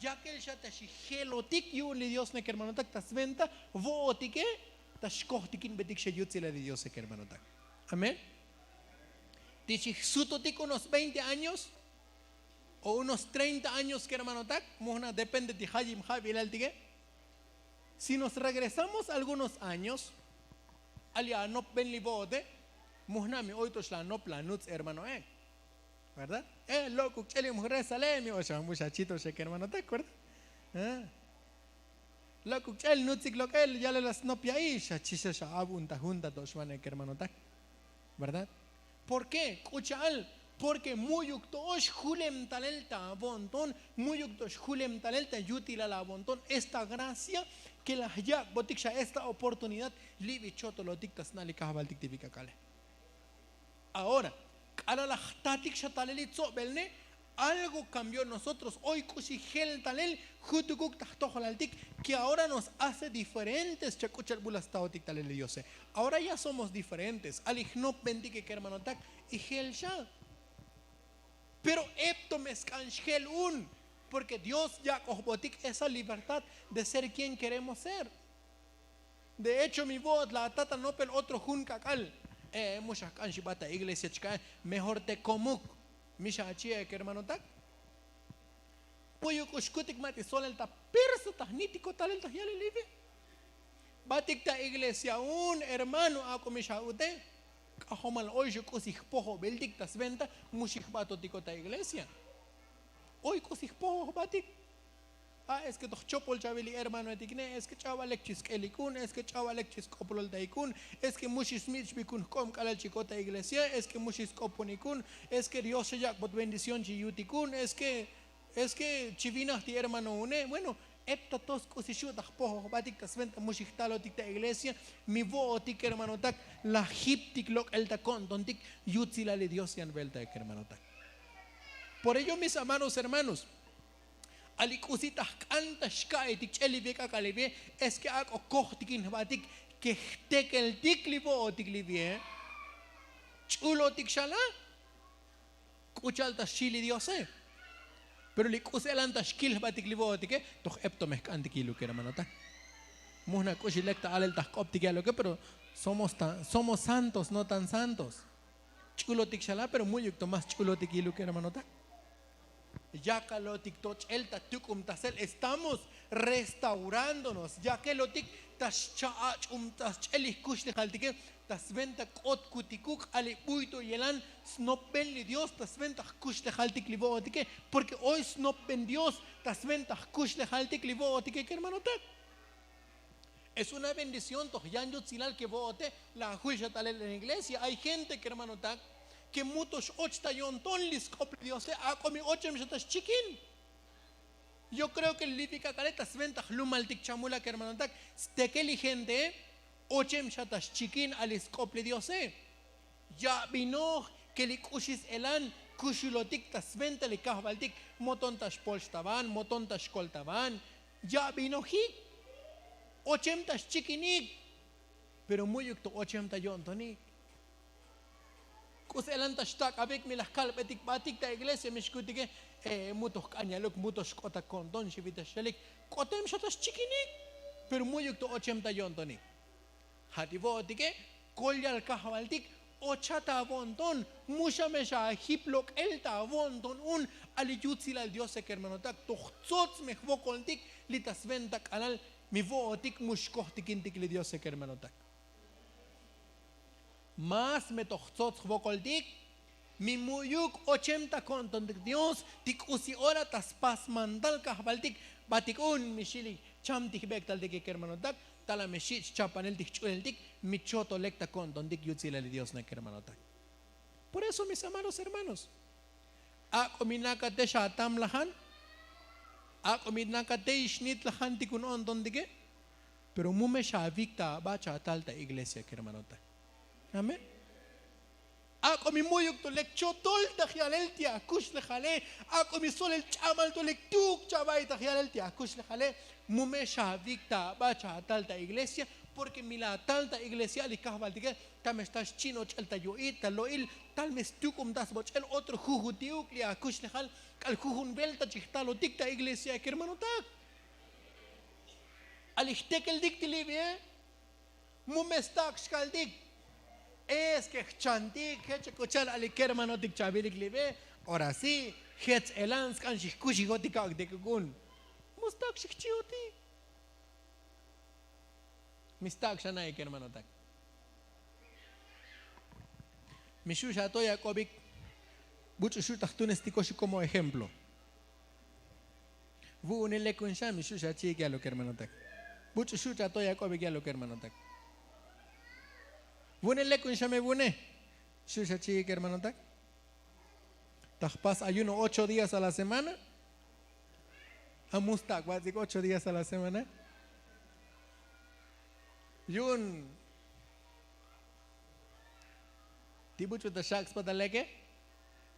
Yakel xa ta xijelotik yu'un li diosne kermanotak ta sventa vo'otike ta xkojtikinbetik xa yutzilal li diose kermanotak. Amén. Ti xijsutotik unos veinte años o unos treinta años kermanotak mujna depende ti jayim jabilaltike. Si nos regresamos algunos años ali anopben li vo'ote. Mujna mi oy to xlanop lanutz hermanoe. Verdad? Lok'uk ch'el im jresale mi oy xa muxachito xek hermanotak verdad. Lok'uk ch'el nutzik lok'el yalel la snop ya'i xa chixa xa abun ta jun ta to xvanek hermanotak. Verdad? Por ke k'u cha'al? Porke mu'yuk to'ox julem talel ta avo'nton. Mu'yuk to'ox julem talel ta yutilal avo'nton esta gracia ke laj yak'botik xa esta oportunidad. Libi chotolotik ta sna' li kajvaltik ti vik'ak'ale. Ahora k'alal laj jtatik xa talel li tzo'belne Algo kambió nosotros oy k'uxi jel talel jutukuk ta jtojlaltik ke ahora nos hace diferentes chak'uchal b'ul astaotik talel diose. Ahora ya somos diferentes ali jnopbentike kermanotak. Y jel xa pero epto me sk'an xjel un porke dios yak'ojbotik esa libertad de ser kien keremos ser. De hecho mi vo'ot la tata nopel otro jun k'ak'al. Mu xajk'an xib'at ta iglesia chka'e mejor te komuk. Mi xachi' kermanotak. Puyu k'uxkutik ma' ti solel ta perso ta jnitiko talel ta jyalelive. B'atik ta iglesia un hermano ak'o mi xa'ute. K'ajomal oy xuk'usi jpojobeltik ta sventa mu xijb'atotiko ta iglesia. Oy k'usi jpojoj b'atik. A es ke toj chopol chavil li hermanoetik ne es ke ch'ab'alek chi sk'elik un es ke ch'ab'alek chi sk'oploltaik un. Es ke mu xismich' b'ik un jk'ob k'alal chikot ta iglesia es ke mu xisk'oponik un. Es ke dios xa yak'bot bendición chi yutik un es ke es ke chi vinaj ti hermano une. Bueno, ep ta tos k'usi xu' ta jpojoj b'atik ta sventa mu xijtalotik ta iglesia. Mi vo'otik hermanotak la jiptik lok'el ta ko'ntontik yutzilal li dios yan veltaek hermanotak. Por ello mis amados hermanos, ali k'usi ta jk'an ta xka'etik ch'el li via k'ak'al li vie. Es ke ak'o kojtikin jb'atik ke jtekeltik li vo'otik li vie. Ch'ulotik xala k'u cha'al ta xchi li diose. Pero li k'usi elan ta xkil jb'atik li vo'otike toj ep to me jk'antik yiluk hermanotak. Mujna k'uxi lek ta alel ta jk'optik ya'loke pero somos santos no tan santos. Ch'ulotik xala pero mu'yuk to más ch'ulotik yiluk hermanotak. Yakalotik to ch'el ta tuk'umtasel estamos restaurándonos yakelotik ta xcha'ach'umtas ch'el li jkuxlejaltike. Ta sventa k'ot kutikuk ali b'uyto yelan snopben li dios ta sventa jkuxlejaltik li vo'otike. Porke oy snopben dios ta sventa jkuxlejaltik li vo'otike kermanotak. Es una bendición toj yan yutzilal ke vo'ote la ajul xa talel en iglesia ay gente kermanotak ke mu to x'och ta yo'nton li sk'op li diose. Ak'o mi ochem xa ta xchikin. Yo kreo ke li vik'ak'ale ta sventa jlumaltik chamulak hermanotak steke li gentee. Ochem xa ta xchikin a li sk'op li diose. Yab'inoj ke li k'uxi s'elan kuxulotik ta sventa li kajvaltik. Moton ta xpolxtavan moton ta xkoltavan. Yab'inojik ochem ta xchikinik. Pero mu'yuk to ochem ta yo'ntonik. K'u s'elan ta xtak'abik mi laj kalb'etik b'atik ta iglesia mi xkutike. Mu to jk'an yaluk mu to xk'ot ta ko'nton xivita xchalik. K'otem xa ta xchikinik. Pero mu'yuk to ochem ta yo'ntonik. Ja' ti vo'otike kol yal kajvaltik ochat avo'nton. Mu xa me xajip lok'el ta avo'nton un. Ali yutzilal diose kermanotak toj tsots me jvokoltik li ta sventa k'alal. Mi vo'otik mu xkojtikintik li diose kermanotak. Más me toj tsots jvokoltik mi mu'yuk ochem ta ko'ntontik dios ti k'usi ora ta spas mandal kajvaltik. B'atik un mi xi' li cham ti jb'ek'taltike kermanotak. Tala me xi' chchapanel ti jch'uleltik mi chotolek ta ko'ntontik yutzilal li dios na kermanotak. Por eso mis amados hermanos, ak'o mi nakate xatamlajan. Ak'o mi nakate ixnitlajantik un o'ntontike. Pero mu me xavik ta aba' chatal ta iglesia kermanotak. Amén. Ak'o mi mu'yuk to lek chotol ta jyalel ti akuxlejale. Ak'o mi solel ch'ab'al to lek tuk chava'y ta jyalel ti akuxlejale. Mu me xavik ta aba' chatal ta iglesia. Porke mi la tal ta iglesia li kajvaltike ta me xtal xchi'noch'el ta yo'i' ta lo'il. Tal me stuk'umtas boch'el otro jujuti'uk li akuxlejal. K'al jujun velta chi jtalotik ta iglesia kermanotak. Ali jtekeltik ti li bie. Mu me stak' xkaltik. Es ke jchantik jech k'u cha'al ali kermanotik chavilik li bie. Ora si jech elan sk'an xijkuxijotik ak'tik k'uk'un. Mu stak' xijchi'otik. Mi stak' xana'ik hermanotak. Mi xu' xatoy ak'obik. Buch'u xu' ta jtunestikoxik komo ejemplo. Vu'une lekun xa mi xu' xachi'ik yaluk hermanotak. Buch'u xu' chatoy ak'obik yaluk hermanotak. Vu'une lekun xa me vu'une. Xu' xachi'ik hermanotak. Ta jpas ayuno ocho días a la semana. Amus ta ak'batz'ik ocho días a la semana. Yu'un ti buch'u ta xak' spat aleke.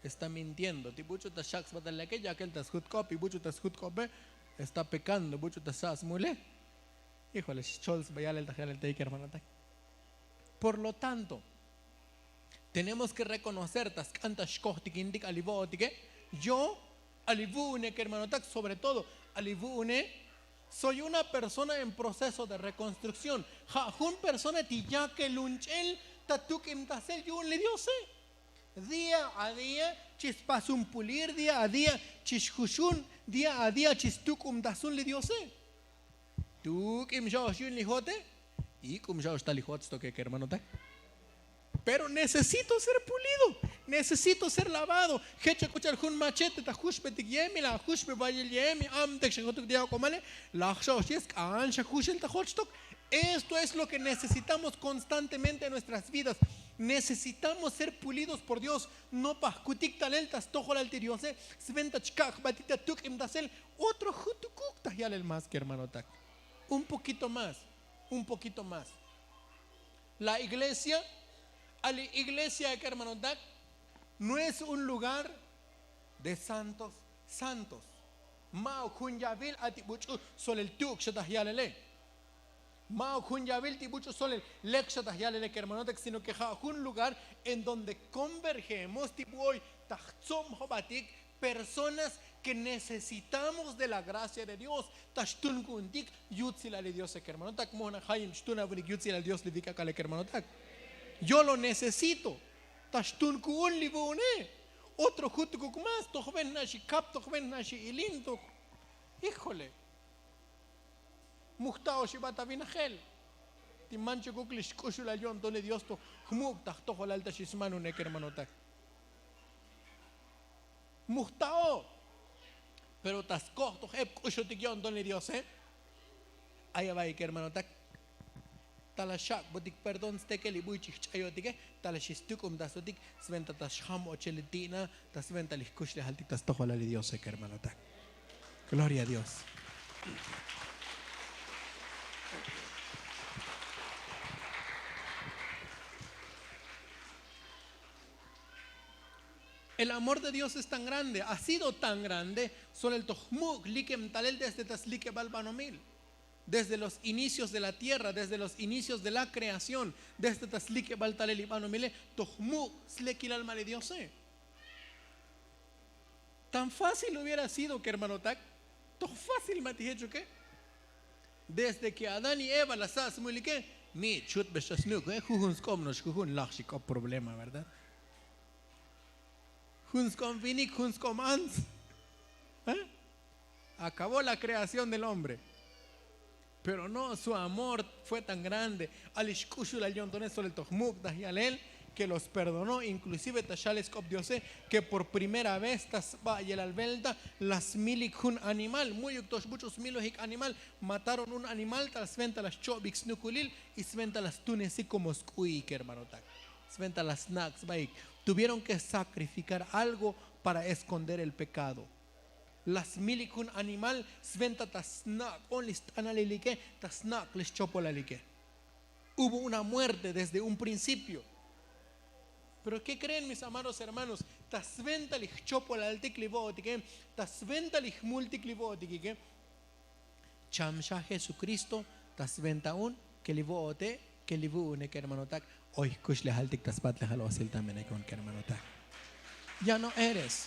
Está mintiendo ti buch'u ta xak' sbatal leke yakel ta sjut k'op y buch'u ta sjut k'ope. Está pekando buch'u ta xak' smule. Híjole xchol sbayal el ta jal el teyik hermanotak. Por lo tanto, tenemos ke rekonocer ta sk'an ta xkojtikintik a li vo'otike. Yo a li vu'une kermanotak sobre todo a li vu'une, soy una persona en proceso de rekonstrukción. Ja' jun persona ti yakelunch'el ta tuk'imtasel yu'un li diose. Día a día chi spas un pulir día a día, chi xjuxun día a día chi stuk'umtasun li diose. Tuk'im xa'ox yu'un li jote. Ik'um xa'ox ta li jot stoke kermanotak. Pero necesito ser pulido. Necesito ser lavado. Jecha k'u cha'al jun machete ta juxbetik yemi la juxbe bayel yemi amtek xajotuk di'ak'omale. Laj xa'ox yes k'an xajuxel ta jot xtok. Esto es lo ke necesitamos konstantemente en nuestras vidas. Necesitamos ser pulidos por dios. No pajkutik talel ta stojolal ti diose. Sventa chkak' jbatik ta tuk'imtasel. Otro jutukuk ta yalel mas kermanotak. Un pokito mas. Un pokito mas. La iglesia a li iglesia kermanotak. No es un lugar de santos santos. Ma'uk jun yavil a ti buch'u solel tuk' xa ta yalele. Ma'uk jun yavil ti buch'u solel lek xa ta yalele kermanotak sino ke ja' jun lugar en donde konvergemos ti bu'oy ta jtzob jobatik. Personas ke necesitamos de la gracia de dios ta xtun ku'untik. Yutzilal li diose kermanotak mojna jayib xtun avunik yutzilal dios li vik'akale kermanotak. Yo lo necesito. Ta xtun ku'un li vu'une. Otro jutukuk mas toj ven jna' xikap toj ven jna' xi'ilin toj. Híjole. Mujta'o xibat avinajel. Ti manchukuk li xk'uxulal yo'nton li dios toj jmuk' ta jtojolal ta xisman une kermanotak. Mujta'o. Pero ta skoj toj ep k'uxutik yo'nton li diose. Ay ava'i kermanotak. Ta la xak'botik perdón steke li buy chi jch'ayotike. Ta la xistuk'umtasotik sventa ta xjam ochel li ti'na ta sventa li jkuxlejaltik ta stojolal li diose kermanotak. Gloria a dios. El amor de dios es tan grande ha sido tan grande. Solel toj muk' likem talel desde ta slikebal banomil. Desde los inicios de la tierra desde los inicios de la kreación desde ta slikebal talel li banomile. Toj muk' slekilal ma li diose. Tan fácil hubiera sido kermanotak. Toj fácil ma ti jechuke. Desde ke adán y eva la sa' smulike. Mi' chutbe xa snuk' jujun sk'ob no'ox jujun laj xik'ob problema verdad. Jun sk'ob vinik jun sk'ob antz. Akabó la kreación del hombre. Pero no su amor fue tan grande. A li xk'uxulal yo'ntone solel toj muk' ta yalel ke los perdonó inklusive ta xal sk'ob diose ke por primera vez ta sba' yelal velta la smilik jun animal mu'yuk to xbuch'u smilojik animal. Mataron un animal ta sventa la xcho'bik snukulil y sventa la stunesik komo sk'u'ik hermanotak. Sventa la snak' sbaik. Tuvieron ke sakrifikar algo para eskonder el pekado. La smilik jun animal sventa ta snak'on li st'analilike ta snak' li xchopolalike. Hubo una muerte desde un principio. Pero ke kreen mis amados hermanos? Ta sventa li jchopolaltik li vo'otike ta sventa li jmultik li vo'otikike. Cham xa jesukristo ta sventa un ke li vo'ote ke li vu'une kermanotak. Oy jkuxlejaltik ta spat li jal osil ta menek un kermanotak. Ya no eres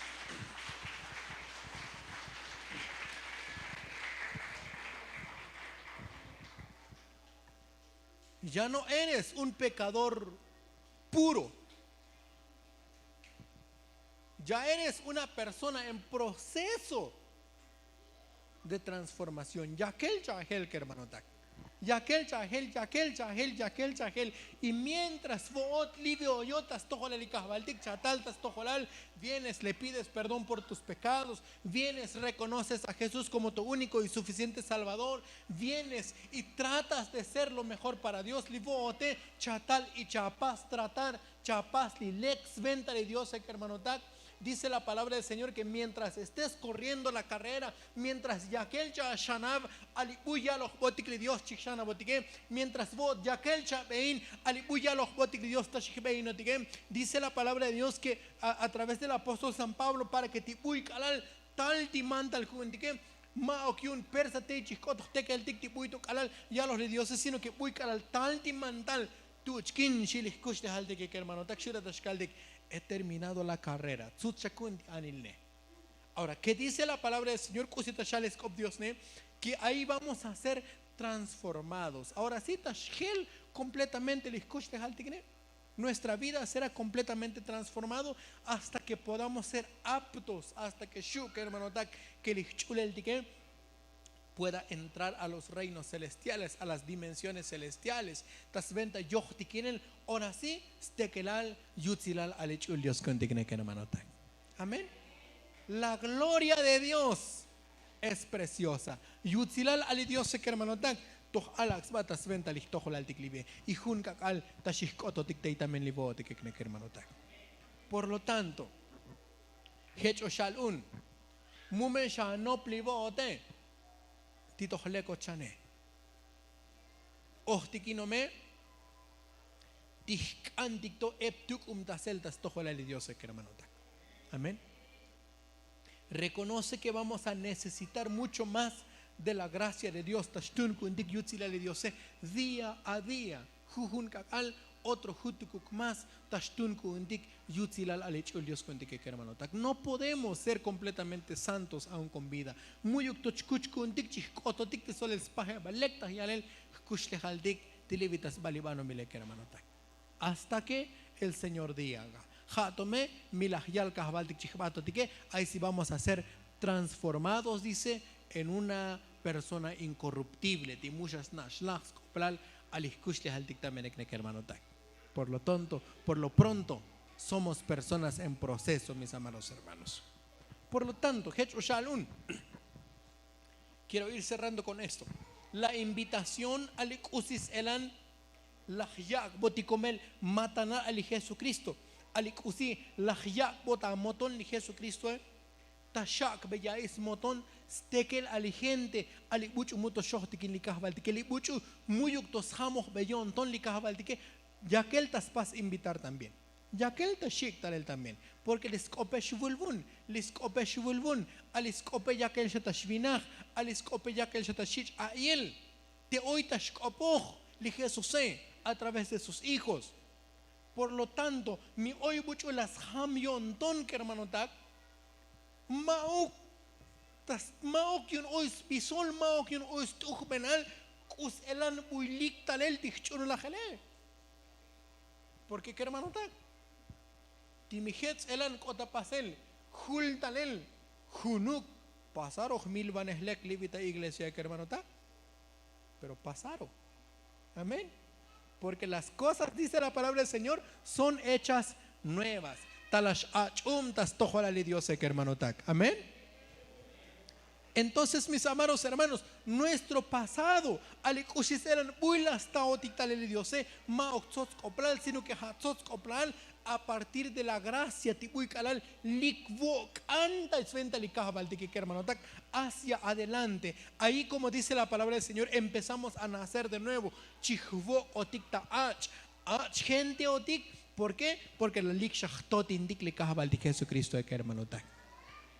ya no eres un pekador puro. Ya eres una persona en proceso de transformación yakel chajel kermanotak. Yakel chajel yakel chajel yakel chajel. Y mientras vo'ot li ve'oyot ta stojolal li kajvaltik chatal ta stojolal. Vienes le pides perdón por tus pekados. Vienes rekonoces a jesús komo tu úniko y suficiente salvador. Vienes y tratas de ser lo mejor para dios li vo'ote chatal y chapas tratar chapas li lek sventa li diose kermanotak. Dice la palabra del señor ke mientras estés korriendo la karrera, mientras yakel cha'axanav, ali buy yalojbotik li dios chijxanabotike. Mientras vo'ot yakel cha'bein, ali buy yalojbotik li dios ta xijbeinotike. Dice la palabra de dios ke a través del apóstol san pablo para ke ti buy k'alal tal ti mantal ku'untike, ma'ok yu'un persa tey chijk'ot jtekeltik ti buy to k'alal yaloj li diose sino ke buy k'alal tal ti mantal. Tu'uchkin xi' li jkuxlejaltike kermanotak xu' ta ta xkaltik, he terminado la karrera tzutz xa ku'un ti anilne. Ahora ke dice la palabra del señor k'usi ta xal sk'op diosne, ke ahí vamos a ser transformados. Ahora si ta xjel kompletamente li jkuxlejaltikne, nuestra vida será kompletamente transformado hasta ke podamos ser aptos hasta ke xu' kermanotak ke li jch'uleltike pueda entrar a los reinos celestiales a las dimensiones celestiales. Ta sventa yojtikinel ora si stekelal yutzilal ali ch'ul dios ku'untikne kermanotak. Amén. La gloria de dios es preciosa. Yutzilal ali diose kermanotak toj alak' sba ta sventa li jtojolaltik li ve. Y jun k'ak'al ta xijk'ototik tey tamen li vo'otik ekne kermanotak. Por lo tanto, jech' o xal un, mu me xanop li vo'ote, ti toj lekot xane. Ojtikinome ti jk'antik to ep tuk'umtasel ta stojolal li diose kermanotak. Amén. Rekonoce ke vamos a necesitar mucho más de la gracia de dios ta xtun ku'untik yutzilal li diose día a día. Jujun k'ak'al otro jutukuk más ta xtun ku'untik yutzilal ali ch'ul dios ku'untike kermanotak. No podemos ser kompletamente santos aun kon vida. Mu'yuk to chkuch ku'untik chijk'ototik ti solel spajebal lek ta jyalel jkuxlejaltik ti li vi ta sba li banomile kermanotak. Hasta ke el señor diaga ja' to me mi laj yal kajvaltik chijbatotike. Ahí si vamos a ser transformados dice en una persona inkorruptible ti mu xa sna' xlaj sk'oplal ali jkuxlejaltik tamen ekne kermanotak. Por lo tonto por lo pronto somos personas en proceso mis amados hermanos. Por lo tanto jech' o xal un, quiero ir cerrando kon esto. La invitación ali k'usi s'elan laj yak'botikomel matanal ali jesukristo, ali k'usi laj yak'bot amoton li jesukristoe. Ta xak'be ya'i smoton stekel ali gente ali buch'u mu to xojtikin li kajvaltike li buch'u mu'yuk to sjamojbe yo'nton li kajvaltike. Yakel ta spas invitar también. Yakel ta xik' talel también. Porke li sk'ope xvulvun, li sk'ope xvulvun, ali sk'ope yakel xa ta xvinaj, ali sk'ope yakel xa ta xich' a'yel. Te oy ta xk'opoj li jesuse a través de sus hijos. Por lo tanto mi oy buch'u la sjam yo'nton kermanotak. Ma'uk ta ma'uk yu'un oy sbisol ma'uk yu'un oy st'ujbenal. K'u s'elan buy lik talel ti jch'ululajele. Porke kermanotak ti mi jech' s'elan k'ot ta pasel jul talel junuk. Pasaroj milvanej lek li vi ta iglesia kermanotak. Pero pasaroj. Amén. Porke las kosas dice la palabra del señor son hechas nuevas. Ta la xach'ub ta stojolal li diose kermanotak amén. Entonces mis amados hermanos, nuestro pasado ali k'uxi s'elan buy la staotik talel li diose. Ma'ok tsots k'oplal sino ke ja' tsots k'oplal a partir de la gracia ti buy k'alal lik vok'an ta sventa li kajvaltike kermanotak. Hacia adelante. Ahí komo dice la palabra del señor empezamos a nacer de nuevo. Chijvok'otik ta ach' ach' genteotik. Por ke? Porke lalik xa jtotintik li kajvaltik jesukristoe kermanotak.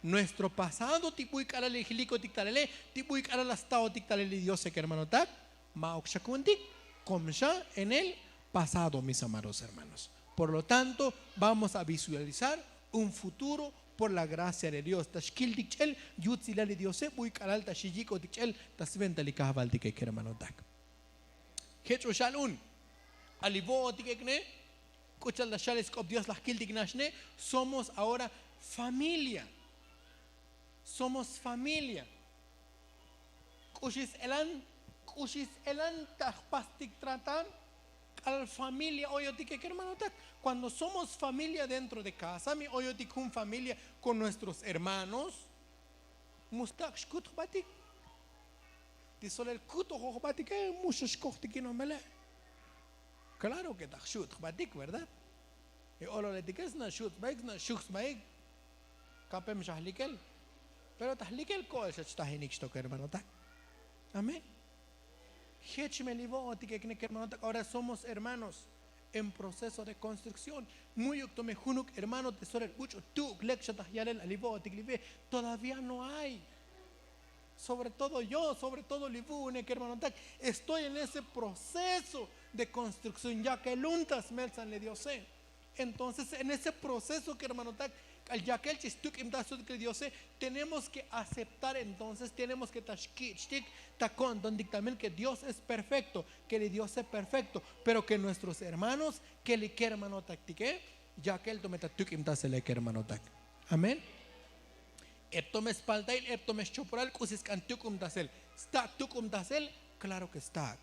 Nuestro pasado ti buy k'alal li jlikotik talele ti buy k'alal la staotik talel li diose kermanotak. Ma'ok xa ku'untik. Kom xa en el pasado mis amados hermanos. Por lo tanto vamos a visualizar un futuro por la gracia de dios ta xkiltik ch'el yutzilal li diose buy k'alal ta xiyik'otik ch'el ta sventa li kajvaltike kermanotak. Jech' o xal un ali vo'otik ekne k'u cha'al ta xal sk'op dios laj kiltik naxne. Somos ahora familia. Somos familia. K'uxi s'elan k'uxi s'elan ta jpastik tratar k'alal familia oyotike kermanotak. Kuando somos familia dentro de kasa mi oyotik jun familia kon nuestros hermanos. Mu stak' xkut jbatik ti solel kutoj o jbatike. Mu xa xkojtikin o mele. Klaro ke ta jxu't jbatik verdad. Li ololetike sna' xut sbaik sna' xuj sbaik. Kapem xa jlikel. Pero ta jlikel ko'el xa chtajinik xtok hermanotak. Amén. Jech me li vo'otik ekne kermanotak. Ahora somos hermanos en proceso de construcción. Mu'yuk to me junuk hermano te sorel buch'u tu'uk lek xa taj yalel a li vo'otik li ve. Todavía no hay. Sobre todo yo, sobre todo li vu'une kermanotak, estoy en ese proceso de construcción. Yakelun ta smeltzan li diose. Entonces en ese proceso kermanotak, k'al yakel chixtuk'imtaj sutik li diose, tenemos ke aceptar. Entonces tenemos ke ta xkich'tik ta ko'ntontik también ke dios es perfekto, ke li diose perfekto, pero ke nuestros hermanos ke li kermanotaktike, yakel tome ta tuk'imtasele kermanotak. Amén. Ep tome spaltail, ep tome xchopolal k'usi sk'an tuk'umtasel. Sta' tuk'umtasel. Klaro ke stak'.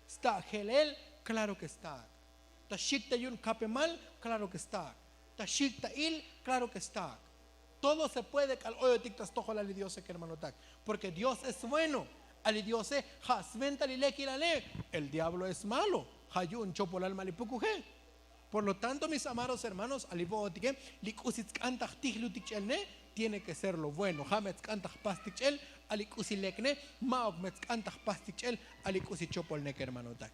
Sta' jelel. Klaro ke stak'. Ta xik ta yu'un kapemal. Klaro ke stak'. Ta xik ta il. Klaro ke stak'. Todo se puede k'al oyotik ta stojolal li diose kermanotak. Porke dios es bueno. A li diose ja' sventa li lekilale. El diablo es malo. Ja' yu'un chopolal ma' li pukuje. Por lo tanto mis amados hermanos, a li vo'otike, li k'usi tsk'an ta jtijlutik ch'elne, tiene ke ser lo bueno. Ja' me tsk'an ta jpastik ch'el. A li k'usi lekne, ma'uk me tsk'an ta jpastik ch'el. A li k'usi chopolne kermanotak.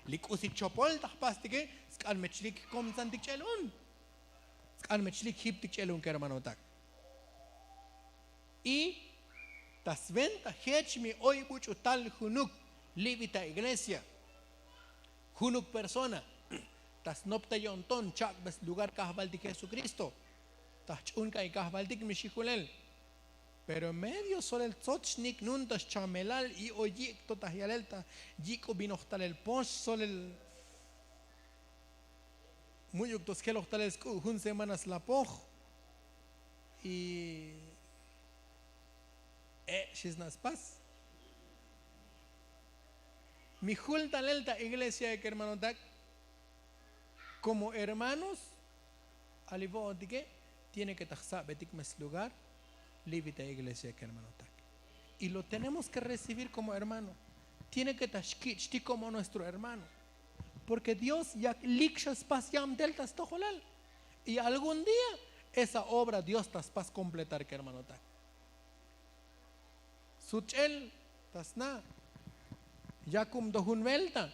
Li k'usi chopol ta jpastike, tsk'an me chlik jkomsantik ch'el un. Tsk'an me chlik jiptik ch'el un kermanotak. Y ta sventa jech mi oy buch'u tal junuk libi ta iglesia, junuk persona ta snop ta yo'nton chak'be slugar kajvaltik jesukristo, ta jch'un ka'y kajvaltik mi xijulel. Pero en medio solel tsoch xniknun ta xchamelal y oy yik' to ta jyalel ta yik'ubinoj talel pox solel mu'yuk to sjeloj talel sk'u' jun semana slapoj. Y e' xisna' spas mi jul talel ta iglesia kermanotak. Komo hermanos, a li vo'otike tiene ke ta jsa'betik me slugar libi ta iglesia kermanotak. Y lo tenemos ke recibir komo hermano. Tiene ke ta xkich'tik komo nuestro hermano. Porke dios yak lik xa spas yabtel ta stojolal. Y algún día esa obra dios ta spas kompletar kermanotak. Sut ch'el ta sna'. Yakub to jun velta.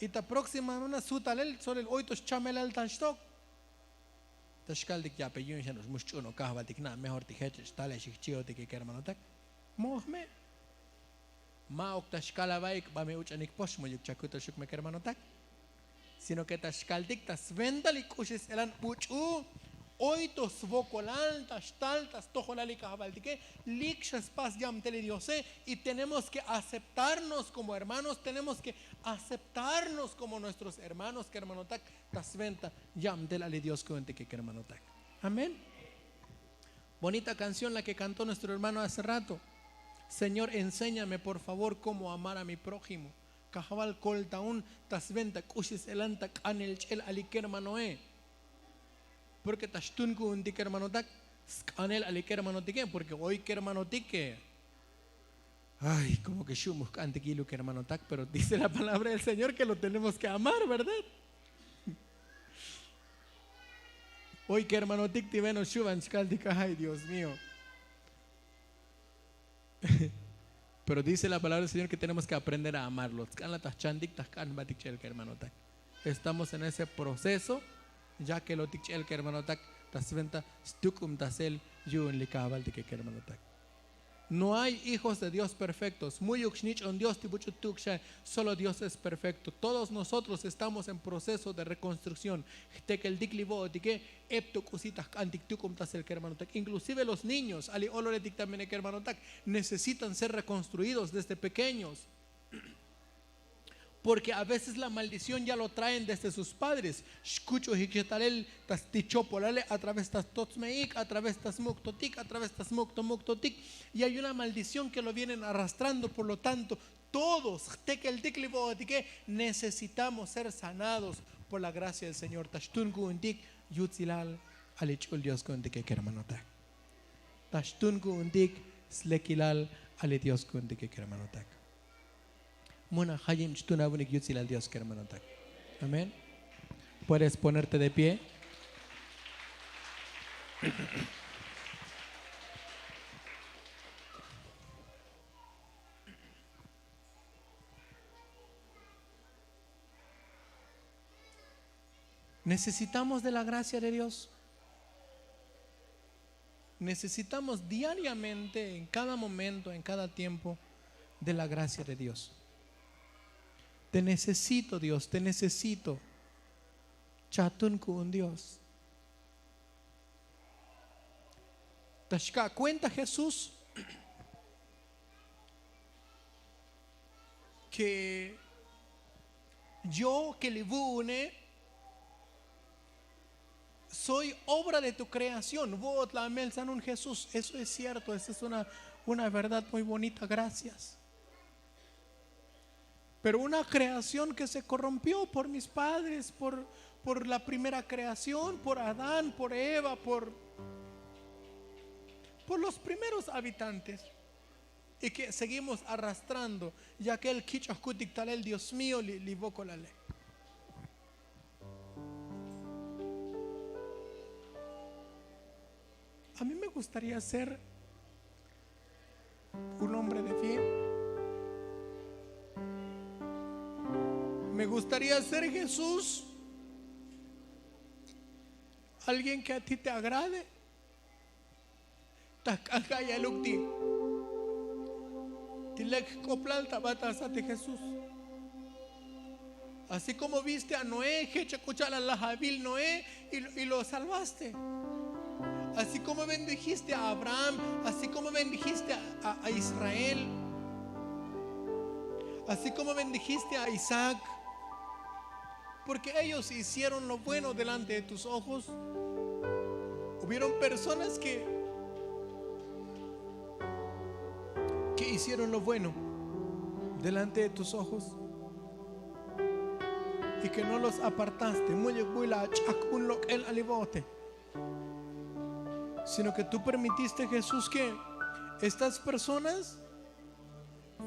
Y ta próxima mana sutalel solel oy to xchamelal tan xtok. Ta xkaltik yape yu'un xan ux mu xch'uno kajvaltik na' mejor ti jech ch'el xtale xijchi'otike kermanotak. Mo'oj me. Ma'uk ta xkal avaik ba me uch'anik pox mu'yuk chakutoxuk me kermanotak. Sino ke ta xkaltik ta sventa li k'uxi s'elan buch'u oy to svokolal ta xtal ta stojolal li kajvaltike. Lik xa spas yabtel li diose. Y tenemos ke aceptarnos komo hermanos, tenemos ke aceptarnos komo nuestros hermanos kermanotak. Ta sventa yabtel a li dios ku'untike kermanotak. Amén. Bonita kanción la ke kantó nuestro hermano hace rato. Señor enséñame por favor komo amar a mi prójimo. Kajval kolta un ta sventa k'uxi s'elan ta k'anel ch'el a li kermanoe. Porke ta xtun ku'untik kermanotak sk'anel a li kermanotike porke oy kermanotike. Ay komo ke xu' mu jk'antik yiluk hermanotak pero dice la palabra del señor ke lo tenemos ke amar verdad? Oy kermanotik ti veno xu' van chkaltik ay dios mío. Pero dice la palabra del señor ke tenemos ke aprender a amarlo tsk'an la ta jchantik ta jk'an jbatik ch'el kermanotak. Estamos en ese proceso. Ya ke lotik ch'el kermanotak ta sventa stuk'umtasel yu'un li kajvaltike kermanotak. No hay hijos de dios perfektos mu'yuk xnich'on dios ti buch'u tu'uk xa. Solo dios es perfekto. Todos nosotros estamos en proceso de rekonstrukción. Jtekeltik li vo'otike ep to k'usi ta jk'antik tuk'umtasel kermanotak inklusive los niños a li ololetik también kermanotak necesitan ser rekonstruidos desde pekeños. Porke a veces la maldición ya lo traen desde sus padres. Xkuch'ujik xa talel ta sti chopolale a través ta stotsme'ik a través ta smuk'totik a través ta smuk'to muk'totik. Y ay una maldición ke lo vienen arrastrando por lo tanto todos jtekeltik li vo'otike necesitamos ser sanados por la gracia del señor ta xtun ku'untik yutzilal a li ch'ul dios ku'untike kermanotak. Ta xtun ku'untik slekilal a li dios ku'untike kermanotak. Muna jayib ch'tun avunik yutzilal dios kermanotak. Amén. Puedes ponerte de pie. Necesitamos de la gracia de Dios. Necesitamos diariamente, en cada momento, en cada tiempo, de la gracia de Dios. Te necesito, Dios, te necesito. Chatun ku'un Dios. Ta xka' kuenta Jesús ke yo ke li vu'une soy obra de tu kreación. Vo'ot la amel sanun Jesús. Eso es cierto, esa es una una verdad muy bonita. Gracias. Pero una kreación ke se korrompio por mis padres, por por la primera kreación, por adán, por eva, por por los primeros habitantes. Y ke seguimos arrastrando ya ke el kich'ojkutik talel dios mio li vokolale. A mi me gustaria ser un hombre de fie. Me gustaria ser jesús, alguien ke a ti te agrade. Ta jk'ajk'a' yaluk ti ti lek jk'oplal ta b'at asati jesús. Así komo viste a noé jech' k'ucha' la lajavil noé, y lo salvaste. Así komo bendijiste a abraham, así komo bendijiste a israel, así komo bendijiste a isaac. Porke ellos hicieron lo bueno delante de tus ojos. Hubieron personas ke ke hicieron lo bueno delante de tus ojos, y ke no los apartaste. Mu'yuk buy la ach'ak un lok'el alivo'ote. Sino ke tu permitiste jesús ke estas personas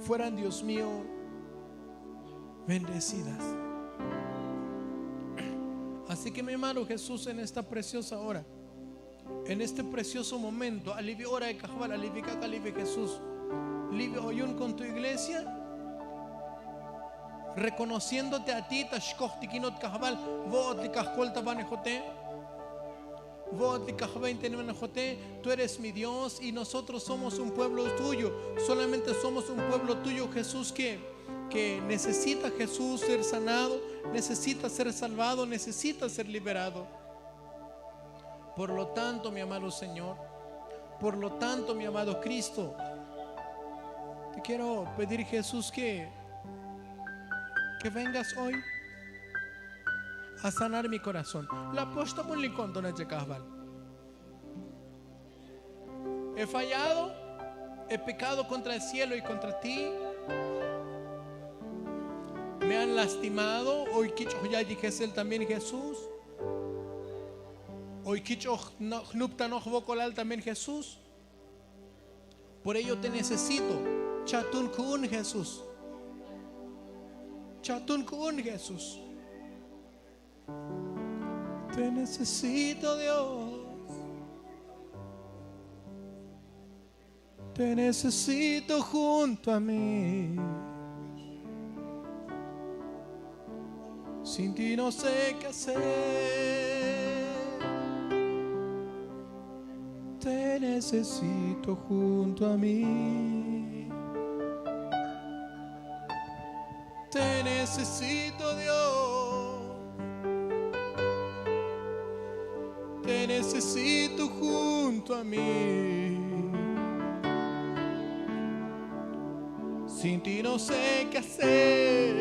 fueran dios mio bendecidas. Así ke mi hermano jesús en esta preciosa hora, en este precioso momento, alivi ora e kajval alivi k'ak' alivi jesús, livi oyun kon tu iglesia, rekonociéndote a ti ta xkojtikinot kajval, vo'ot li kajkol ta vanejote. Vo'ot li kajveintenimanajote. Tú eres mi dios y nosotros somos un pueblo tuyo. Solamente somos un pueblo tuyo jesús ke necesita jesús ser sanado, necesita ser salvado, necesita ser liberado. Por lo tanto mi amado señor, por lo tanto mi amado cristo, te kiero pedir jesús ke ke vengas hoy a sanar mi korazón. La poxta bun li kontona che kajval. He fallado, he pekado kontra el cielo y kontra ti. Me han lastimado. Oy kich'oj yayijesel también jesús. Oy kich'oj jnuptanoj vokolal también jesús. Por ello te necesito. Chatun ku'un jesús. Chatun ku'un jesús. Te necesito dios. Te necesito junto a mi. Sin ti no se ke hacer. Te necesito junto a mi. Te necesito dios. Te necesito junto a mi. Sin ti no se ke hacer.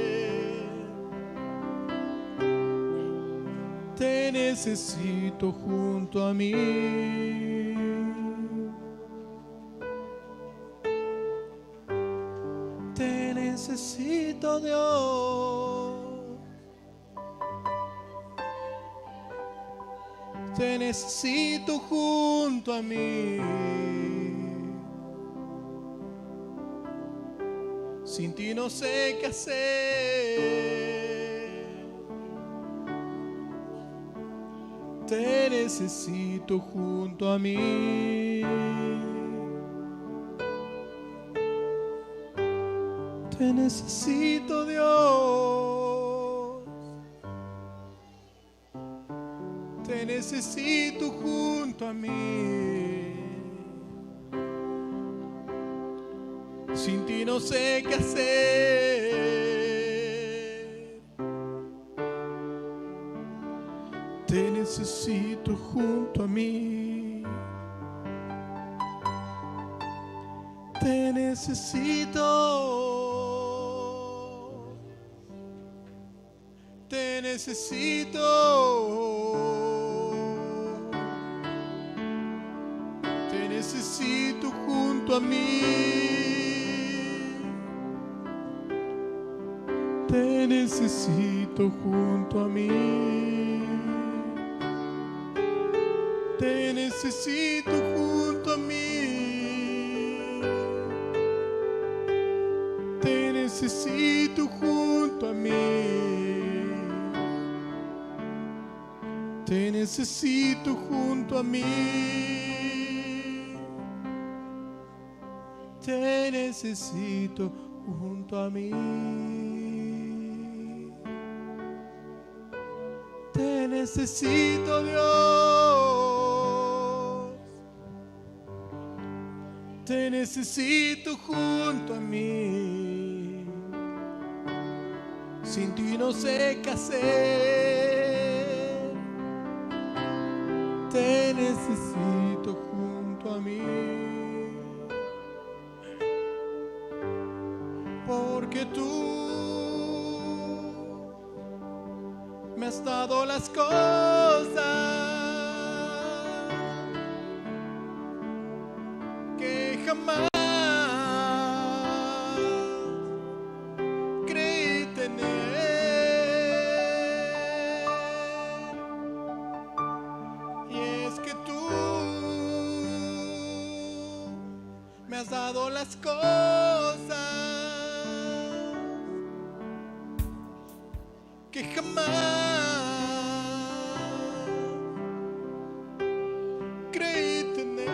Te necesito junto a mi. Te necesito dios. Te necesito junto a mi. Sin ti no se ke hacer. Te necesito junto a mí. Te necesito, Dios. Te necesito junto a mí. Sin ti no sé qué hacer. Te necesito junto a mí. Te necesito. Te necesito. Te necesito junto a mí. Te necesito junto a mí. Te necesito junto a mí. Te necesito junto a mí. Te necesito junto a mí. Te necesito junto a mí. Te necesito, Dios. Te necesito junto a mí. Sin ti no sé qué hacer. Te necesito junto a mí. Porque tú me has dado las cosas que jamás creí tener. Y es que tú me has dado las cosas que jamás creí tener.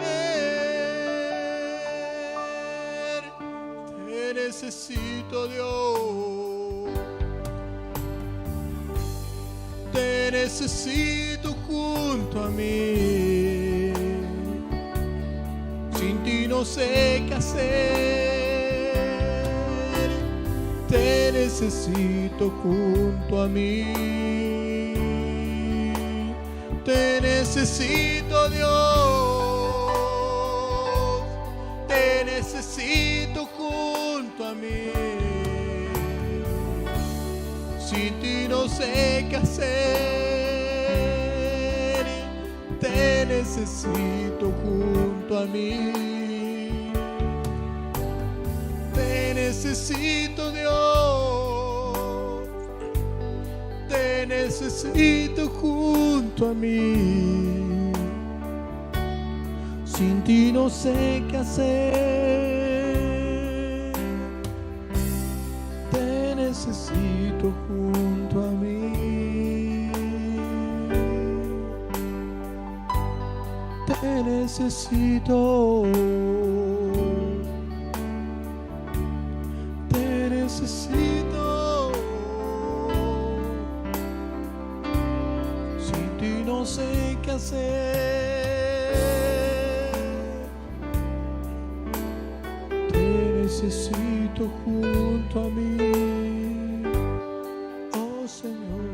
Te necesito, Dios. Te necesito junto a mí. Sin ti no sé qué hacer. Te necesito junto a mí. Te necesito, Dios. Te necesito junto a mí. Sin ti no sé qué hacer. Te necesito junto a mí. Te necesito, Dios. Te necesito junto a mí. Sin ti no sé qué hacer. Te necesito junto a mí. Te necesito. Te necesito. Sin ti no sé qué hacer. Te necesito junto a mí, oh Señor.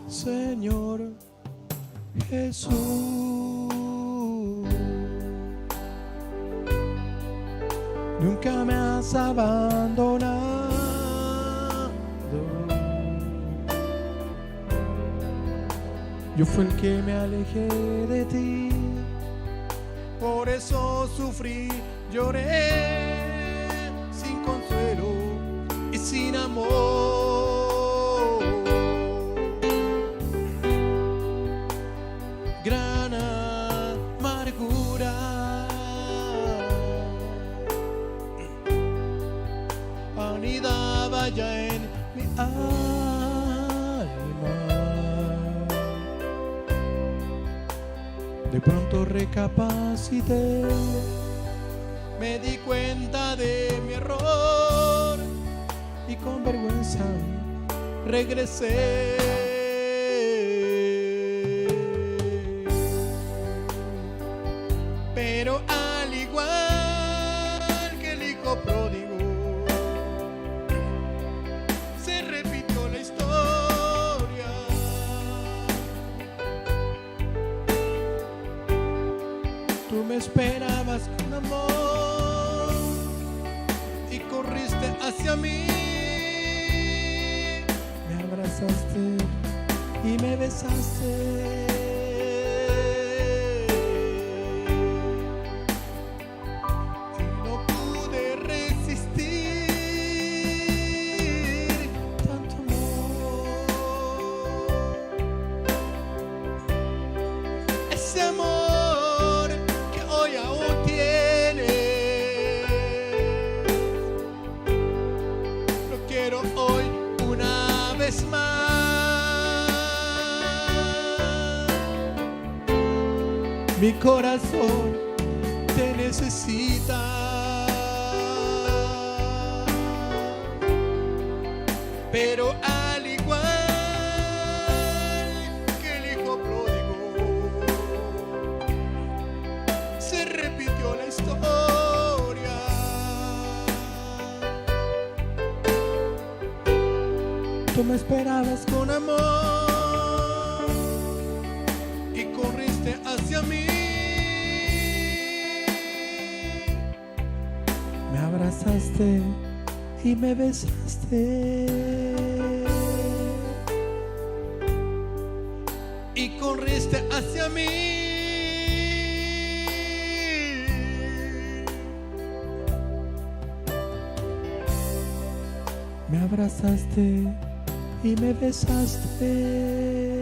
Señor Jesús, nunca me has abandonado. Yo fui el que me alejé de ti, por eso sufrí, lloré sin consuelo y sin amor. Gran amargura. Han De pronto recapacité, me di cuenta de mi error y con vergüenza regresé. Pero al igual que el hijo pródigo, se repitió la historia. Tú me esperabas con amor y corriste hacia mí. Me abrazaste y me besaste. Y no pude resistir tanto amor. Ese amor que hoy aún tienes, lo quiero hoy una vez más. Mi corazón te necesita. Pero al igual que el hijo pródigo, se repitió la historia. Tú me esperabas con amor y corriste hacia mí. Me abrazaste y me besaste. Y corriste hacia mí. Me abrazaste y me besaste.